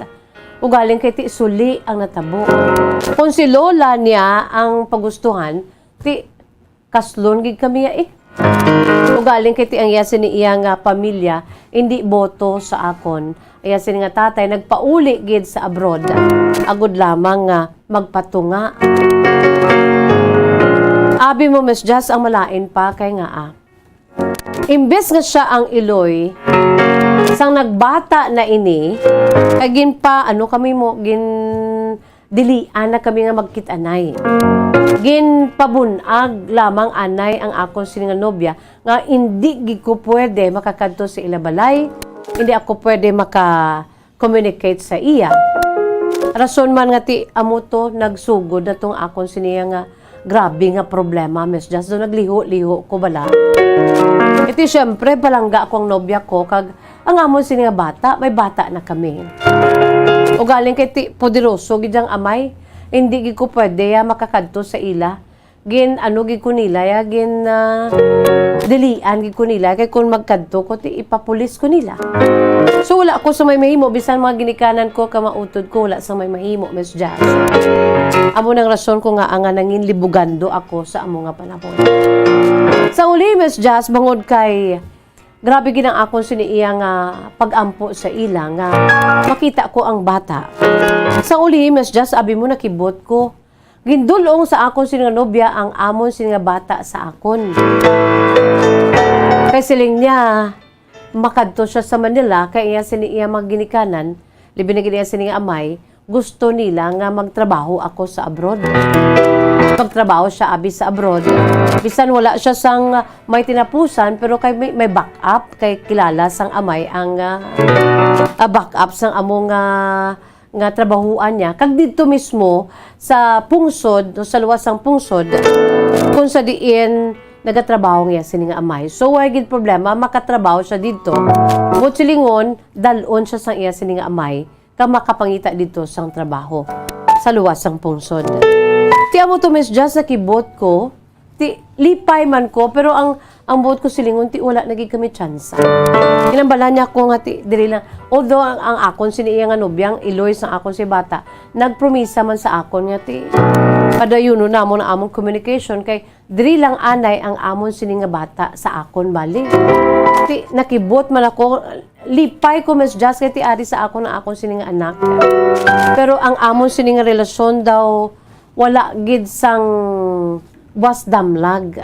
Ugaling kay ti suli ang natabo. Kung si Lola niya ang pagustuhan, ti kaslon gid kami ya eh. Ugaling kay ti ang iya sini iya nga pamilya, hindi boto sa akon. Iya sini nga tatay nagpauli gid sa abroad, agud lamang nga magpatunga. Abi mo, Miss Jazz, ang malain pa kay nga, ah, imbes nga siya ang iloy, sang nagbata na ini, kay ginpa, ano kami mo, gin, dilian na kami nga magkit-anay. Ginpabun-ag lamang anay ang akon sini nga nobya nga hindi gid ko pwede makakadto sa ila balay, hindi ako pwede maka-communicate sa iya. Rason man nga ti amo to nagsugod na tong akon sini nga grabe nga problema, Miss Jazz. Do nagliho-liho ko bala. Iti syempre, palangga ko ang nobya ko, kag ang amon sini nga bata, may bata na kami. Ugaling kay ti poderoso gid ang amay, hindi gid ko pwede ya makakadto sa ila. Gin ano gid ko nila ya, gin, ah, dilian gid ko nila kay kung magkadto ko ti ipapulis ko nila. So wala ko sa may mahimo, bisan mga ginikanan ko, kamautod ko, wala sa may mahimo, Miss Jazz. Amo nang rason ko nga nga nangin libugando ako sa amo nga panahon. Sa uli, Miss Jazz, bangod kay grabe gid ang akon sini iya nga pag-ampo sa ila nga makita ko ang bata. Sa uli, Miss Jazz, abi mo nakibot ko. Gindul-ong sa akon sini nga nobya ang amon sini nga bata sa akon. Kay siling niya, makadto siya sa Manila kay iya sini iya mga ginikanan, libi na gid iya sini nga amay, gusto nila nga magtrabaho ako sa abroad. Magtrabaho siya abi sa abroad. Bisan wala siya sang may tinapusan, pero kay may, may backup, kay kilala sang amay ang, ah, ah, backup sang amo nga, nga trabahuan niya. Kag didto mismo sa pungsod, o sa luwas sang pungsod, kung sa diin nagatrabaho niya sini nga amay. So, way gid problema, makatrabaho siya didto. Buot silingon, dal-on siya sang iya sini nga amay, ka makapangita didto sang trabaho sa luwas sang pungsod. Ti amo to, Miss Jazz, nakibot ko, ti lipay man ko, pero ang, ang buot ko silingon, ti wala na gid kami tsansa. Ginhambal-an niya ko nga ti diri lang, although ang, ang akon sini iya nga nobyang iloy sang akon si bata, nagpromisa man sa akon nga ti padayunon namon ang among communication kay diri lang anay ang amon sini nga bata sa akon bali. Ti nakibot man ako, lipay ko, Miss Jazz, kay ti ari sa akon ang akon sini nga anak. Pero ang amon sini nga relasyon daw wala gid sang buwas damlag.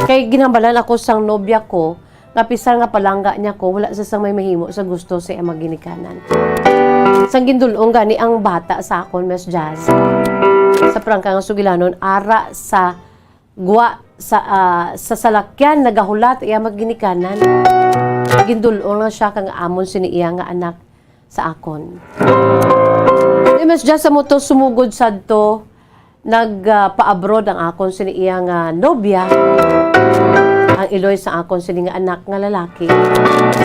Kay ginhambal-an ako sang nobya ko nga bisan nga palangga niya ko, wala siya sang may mahimo sa gusto sa iya mga ginikanan. Sang gindul-ong gani ang bata sa akon, Miss Jazz, sa prangka nga sugilanon, ara sa gwa sa, ah, sa salakyan, nagahulat iya mga ginikanan. Gindul-ong lang siya kang amon sini iya nga anak sa akon. Di, Miss Jazz, sa mo to sumugod sadto, nag, ah, pa-abroad ang akon sini iya nga nobya, ang iloy sa akon sini nga anak nga lalaki.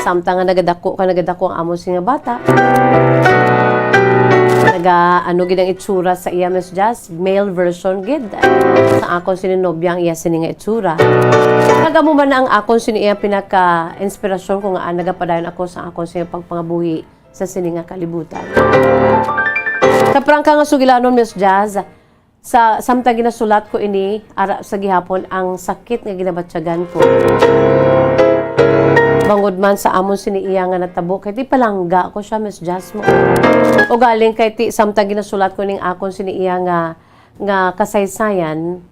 Samtang nga nagadako ka, nagadako ang amon sini nga bata. Naga, ano gid ang itsura sa iya, Miss Jazz? Male version gid sa akon sini nobya ang iya sini nga itsura. Kag amo man na ang akon sini iya pinaka-inspirasyon ko nga, ah, nagapadayon ako sa akon sini pagpangabuhi sa sini nga kalibutan. Sa prangka nga sugilanon, Miss Jazz, sa samtang ginasulat ko ini, ara sa gihapon ang sakit nga ginabatyagan ko. Bangod man sa amon sini iya nga natabo, kay ti palangga ko siya, Miss Jazz mo. Ugaling kay ti samtang ginasulat ko ning akon sini iya nga, nga kasaysayan,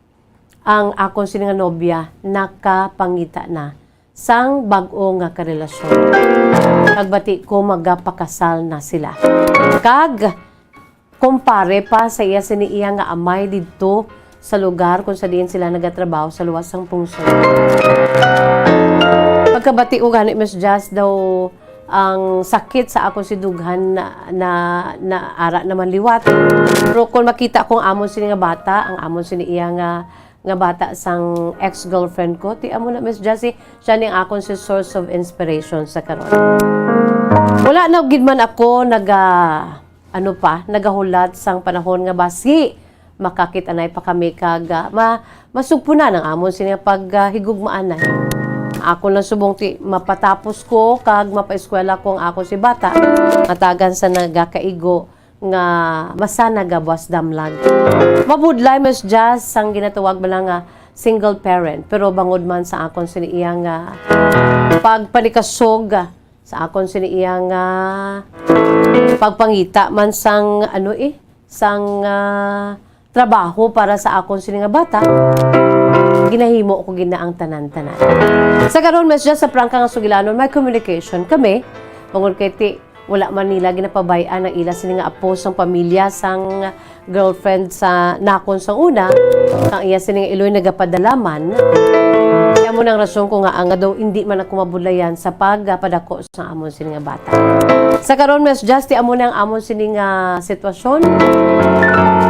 ang akon sini nga nobya nakapangita na sang bag-o nga karelasyon. Kag bati ko magapakasal na sila. Kag kumpare pa sa iya sini iya nga amay didto sa lugar kung sa diin sila nagatrabaho sa luwas sang pungsod. Pagkabati ko gani, Miss Jazz, daw ang sakit sa akon si dughan na, na, na ara naman liwat. Pero kung makita ko ang amon sini nga bata, ang amon sini iya nga, nga bata sang ex-girlfriend ko, ti amo na, Miss Jessie, siya ni ang akon si source of inspiration sa karon. Wala na gid man ako naga, ano pa, nagahulat sang panahon nga basi makakit-anay pa kami kag, ah, ma-, masugpunan ang amon sini nga pag, ah, higugmaanay. Ako lang subong ti mapatapos ko kag mapaeskwela ko ang ako si bata. Matagan sa nagakaigo nga masanag gawas damlag. Mabudlay, Miss Jazz, sang ginatawag bala nga single parent, pero bangod man sa akon sini iya nga pagpanikasog, sa akon sini iya nga pagpangita man sang, ano, eh, sang, ah, trabaho para sa akon sini nga bata, ginahimo ko gid na ang tanan-tanan. Sa karon, Miss Jazz, sa prangka nga sugilanon, may communication kami. Bangod kay ti, wala man nila ginapabay-an ang ila sini nga apo sang pamilya sang girlfriend sa nakon sang una, ang iya sini nga iloy nagapadala man. Kaya mo nang rason ko nga ang daw hindi man ako mabudlayan sa pagpadako sa amon sini nga bata. Sa karon, Miss Justy, amo na ang amon sini nga sitwasyon.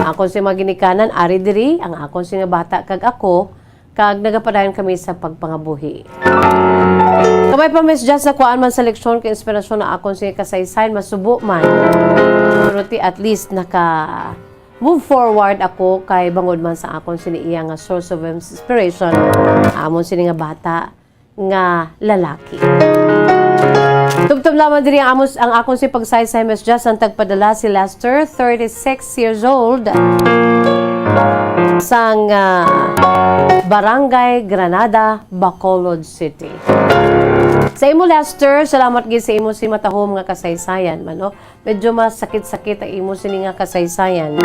Akon si mga ginikanan, ari diri, ang akon sini nga bata kag ako, kag nagapadayon kami sa pagpangabuhi. Kabay pa, Miss Jazz, nakuhaan man sa leksyon kay inspirasyon na akon sini kasaysayan, masubo man. Pero ti at least naka move forward ako kay bangod man sa akon sini iya nga source of inspiration, amon sini nga bata nga lalaki. Tubtob lamang diri ang amos, ang akon si pagsaysay, Miss Jazz, ang tagpadala si Lester, thirty-six years old, sang, ah, Barangay Granada, Bacolod City. Sa imo, Lester, salamat gid sa imo si matahom nga kasaysayan man, no? Medyo masakit-sakit ang imo sini nga kasaysayan.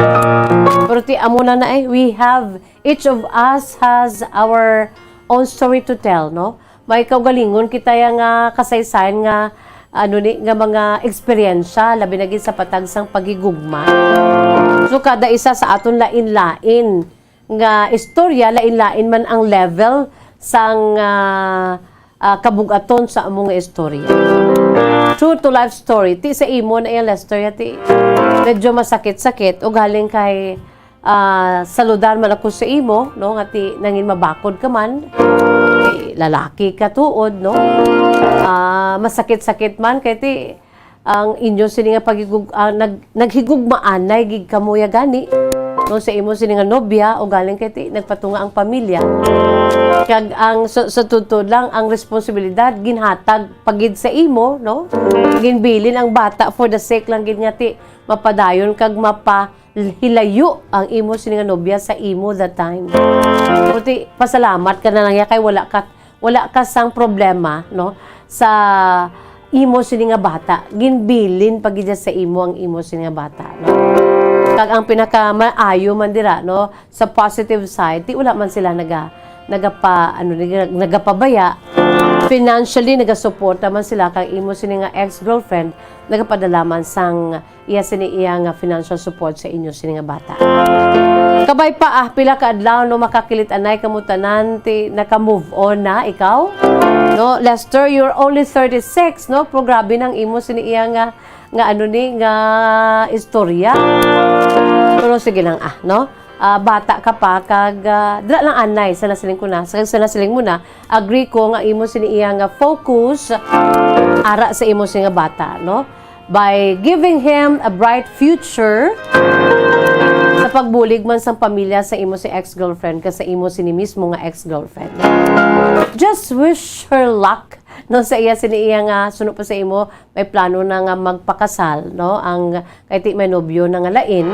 Pero ti amo na na eh, we have, each of us has our own story to tell, no? May kaugalingon kita ya nga kasaysayan nga, ano ni, nga mga eksperyensya, labi na gid sa patag sang paghigugma. So, kada isa sa aton lain-lain nga istorya, lain-lain man ang level sang, ah, ah, kabug-aton sa amo nga istorya. True to life story. Ti sa imo na iya, Lester, ya ti medyo masakit-sakit. Ugaling kay, ah, saludar man ako sa imo, no, nga ti nangin mabakod ka man. Eh, lalaki ka tuod, no? Ah, masakit-sakit man kay ti ang inyo sini nga pagigug-, ah, nag-, naghigugmaanay gid kamo ya gani, no, sa imo sini nga nobya, ugaling kay ti nagpatunga ang pamilya. Kag ang sa, sa tuod lang, ang responsibilidad ginhatag pa gid sa imo, no? Ginbilin ang bata for the sake lang gid nga ti mapadayon kag mapahilayo ang imo sini nga nobya sa imo that time. Pero ti pasalamat ka na lang ya kay wala ka wala ka sang problema, no, sa imo sini nga bata. Ginbilin pa gid sa imo ang imo sini nga bata, no? Kag ang pinakamaayo man dira, no, sa positive side, ti wala man sila naga-, nagapa-, ano, naga-, nagapabaya. Financially, nagasuporta man sila kag imo sini nga ex-girlfriend, nagapadala man sang iya sini iya nga financial support sa inyo sini nga bata. Kabay pa, ah, pila ka adlaw, no, makakilit-anay kamo tanan, ti naka-move on na ikaw? No, Lester, you're only thirty-six, no? Pero grabe nang imo sini iya nga, nga ano ni, nga istorya. Pero sige lang, ah, no? Ah, bata ka pa, kag, ah, dira lang anay, sa nasiling ko na, sa, sa nasiling mo na, agree ko nga imo sini iya nga focus ara sa imo sini nga bata, no? By giving him a bright future sa pagbulig man sang pamilya sa imo si ex-girlfriend ka sa imo sini mismo nga ex-girlfriend. Just wish her luck, no, sa iya sini iya nga suno pa sa imo, may plano na nga magpakasal, no? Ang kay ti may nobyo na nga lain.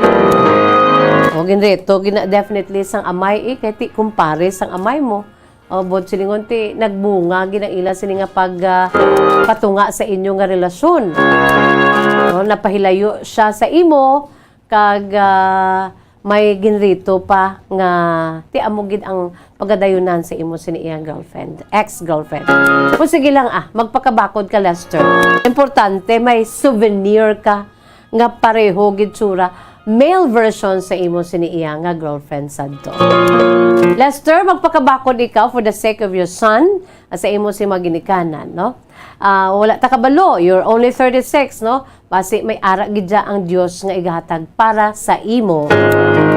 O, ginreto gina-, definitely sang amay, eh, kay ti kumpare sang amay mo. O, buot silingon ti nagbunga gid ang ila sini nga pag, ah, patunga sa inyo nga relasyon. No, napahilayo siya sa imo kag, ah, may ginreto pa nga ti amo gid ang pagadayunan sa imo sini iyang girlfriend, ex-girlfriend. O sige lang, ah, magpakabakod ka, Lester. Importante may souvenir ka nga pareho gid tsura. male version sa imo sini iya nga girlfriend sadto. Lester, magpakabakod ikaw for the sake of your son, ah, sa imo si maginikanan, no? Ah, wala ta kabalo, you're only thirty-six, no? Basi may ara gid dya ang Dios nga igahatag para sa imo,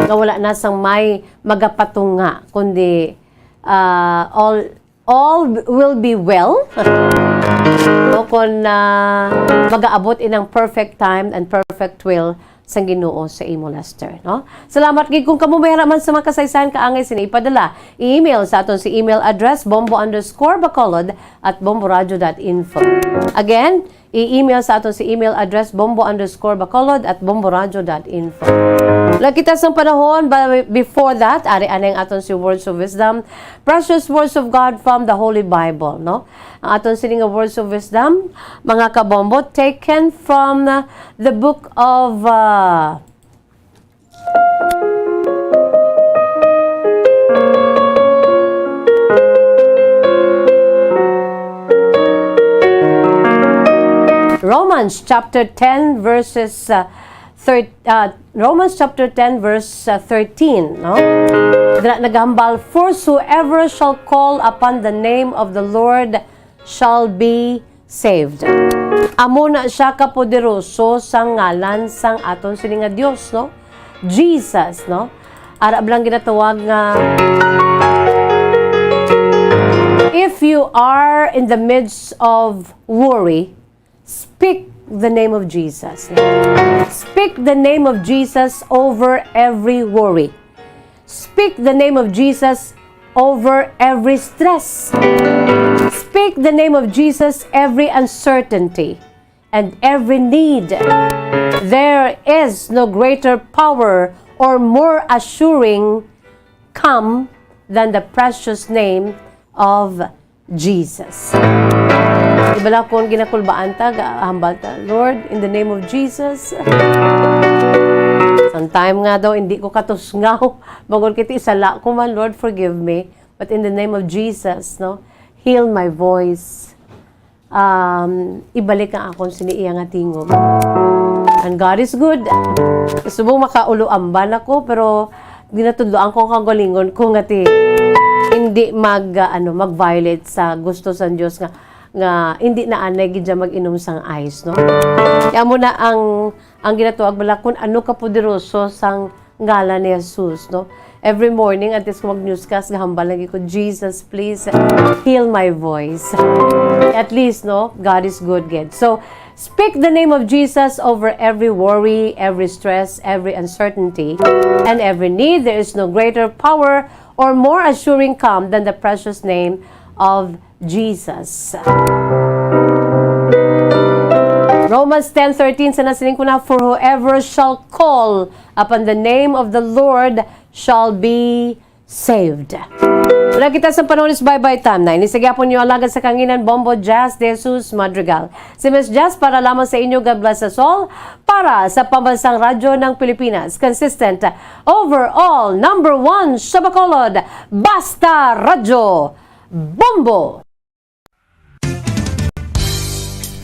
nga wala na sang may magapatunga, kundi, ah, all all will be well. O kon, ah, magaabot inang perfect time and perfect will sang Ginoo sa imo, Lester, no? Salamat gid kung kamo may ara man sa mga kasaysayan kaangay sini ipadala. I-email sa aton si email address, bombo underscore bacolod at bomboradio dot info. Again, i-email sa aton si email address, bombo underscore bacolod at bomboradio dot info. Nakita sang panahon, but before that, ari anay ang aton si Words of Wisdom, precious words of God from the Holy Bible, no? Ang aton sini nga words of wisdom, mga kabombo, taken from, uh, the book of, uh, Romans chapter ten, verses, uh, thir-, uh, Romans chapter ten, verse, uh, thirteen, no? Dira nagahambal, "For whoever shall call upon the name of the Lord shall be saved." Amo na siya kapoderoso sa ngalan sang aton sini nga Dios, no? Jesus, no? Ara bala ang ginatawag nga, if you are in the midst of worry, speak the name of Jesus. Speak the name of Jesus over every worry. Speak the name of Jesus over every stress. Speak the name of Jesus every uncertainty and every need. There is no greater power or more assuring calm than the precious name of Jesus. Di bala kung ginakulbaan ta, ga-, hambal ta, "Lord, in the name of Jesus." Sometime nga daw, hindi ko katusngaw. Bangod kiti, sala ko man, "Lord, forgive me." But in the name of Jesus, no? Heal my voice. Um, ibalik ang akon sini iya nga tingog. And God is good. Subong makauluamban ako, pero ginatudloan ko ang kaugalingon ko nga ti hindi mag, ah, ano, mag-violate sa gusto sa Dios nga, nga hindi na anay gid siya mag-inom sang ice, no? Kaya mo na ang, ang ginatuwag bala kung ano kapoderoso sang ngalan ni Jesus, no? Every morning, antes ko mag-newscast, gahambal lagi ko, "Jesus, please heal my voice." At least, no, God is good, gid. So, speak the name of Jesus over every worry, every stress, every uncertainty, and every need. There is no greater power or more assuring calm than the precious name of Jesus. Romans ten thirteen, sa nasiling ko na, "For whoever shall call upon the name of the Lord shall be saved." Wala kita sa panahon is bye-bye time na. Ini sa gyapon niyo alagad sa kanginan, Bombo Jazz de Jesus Madrigal. Si Miss Jazz para lamang sa inyo, God bless us all. Para sa Pambansang Radyo ng Pilipinas, consistent, overall, number one sa Bacolod, Basta Radyo, Bombo!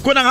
Kung ang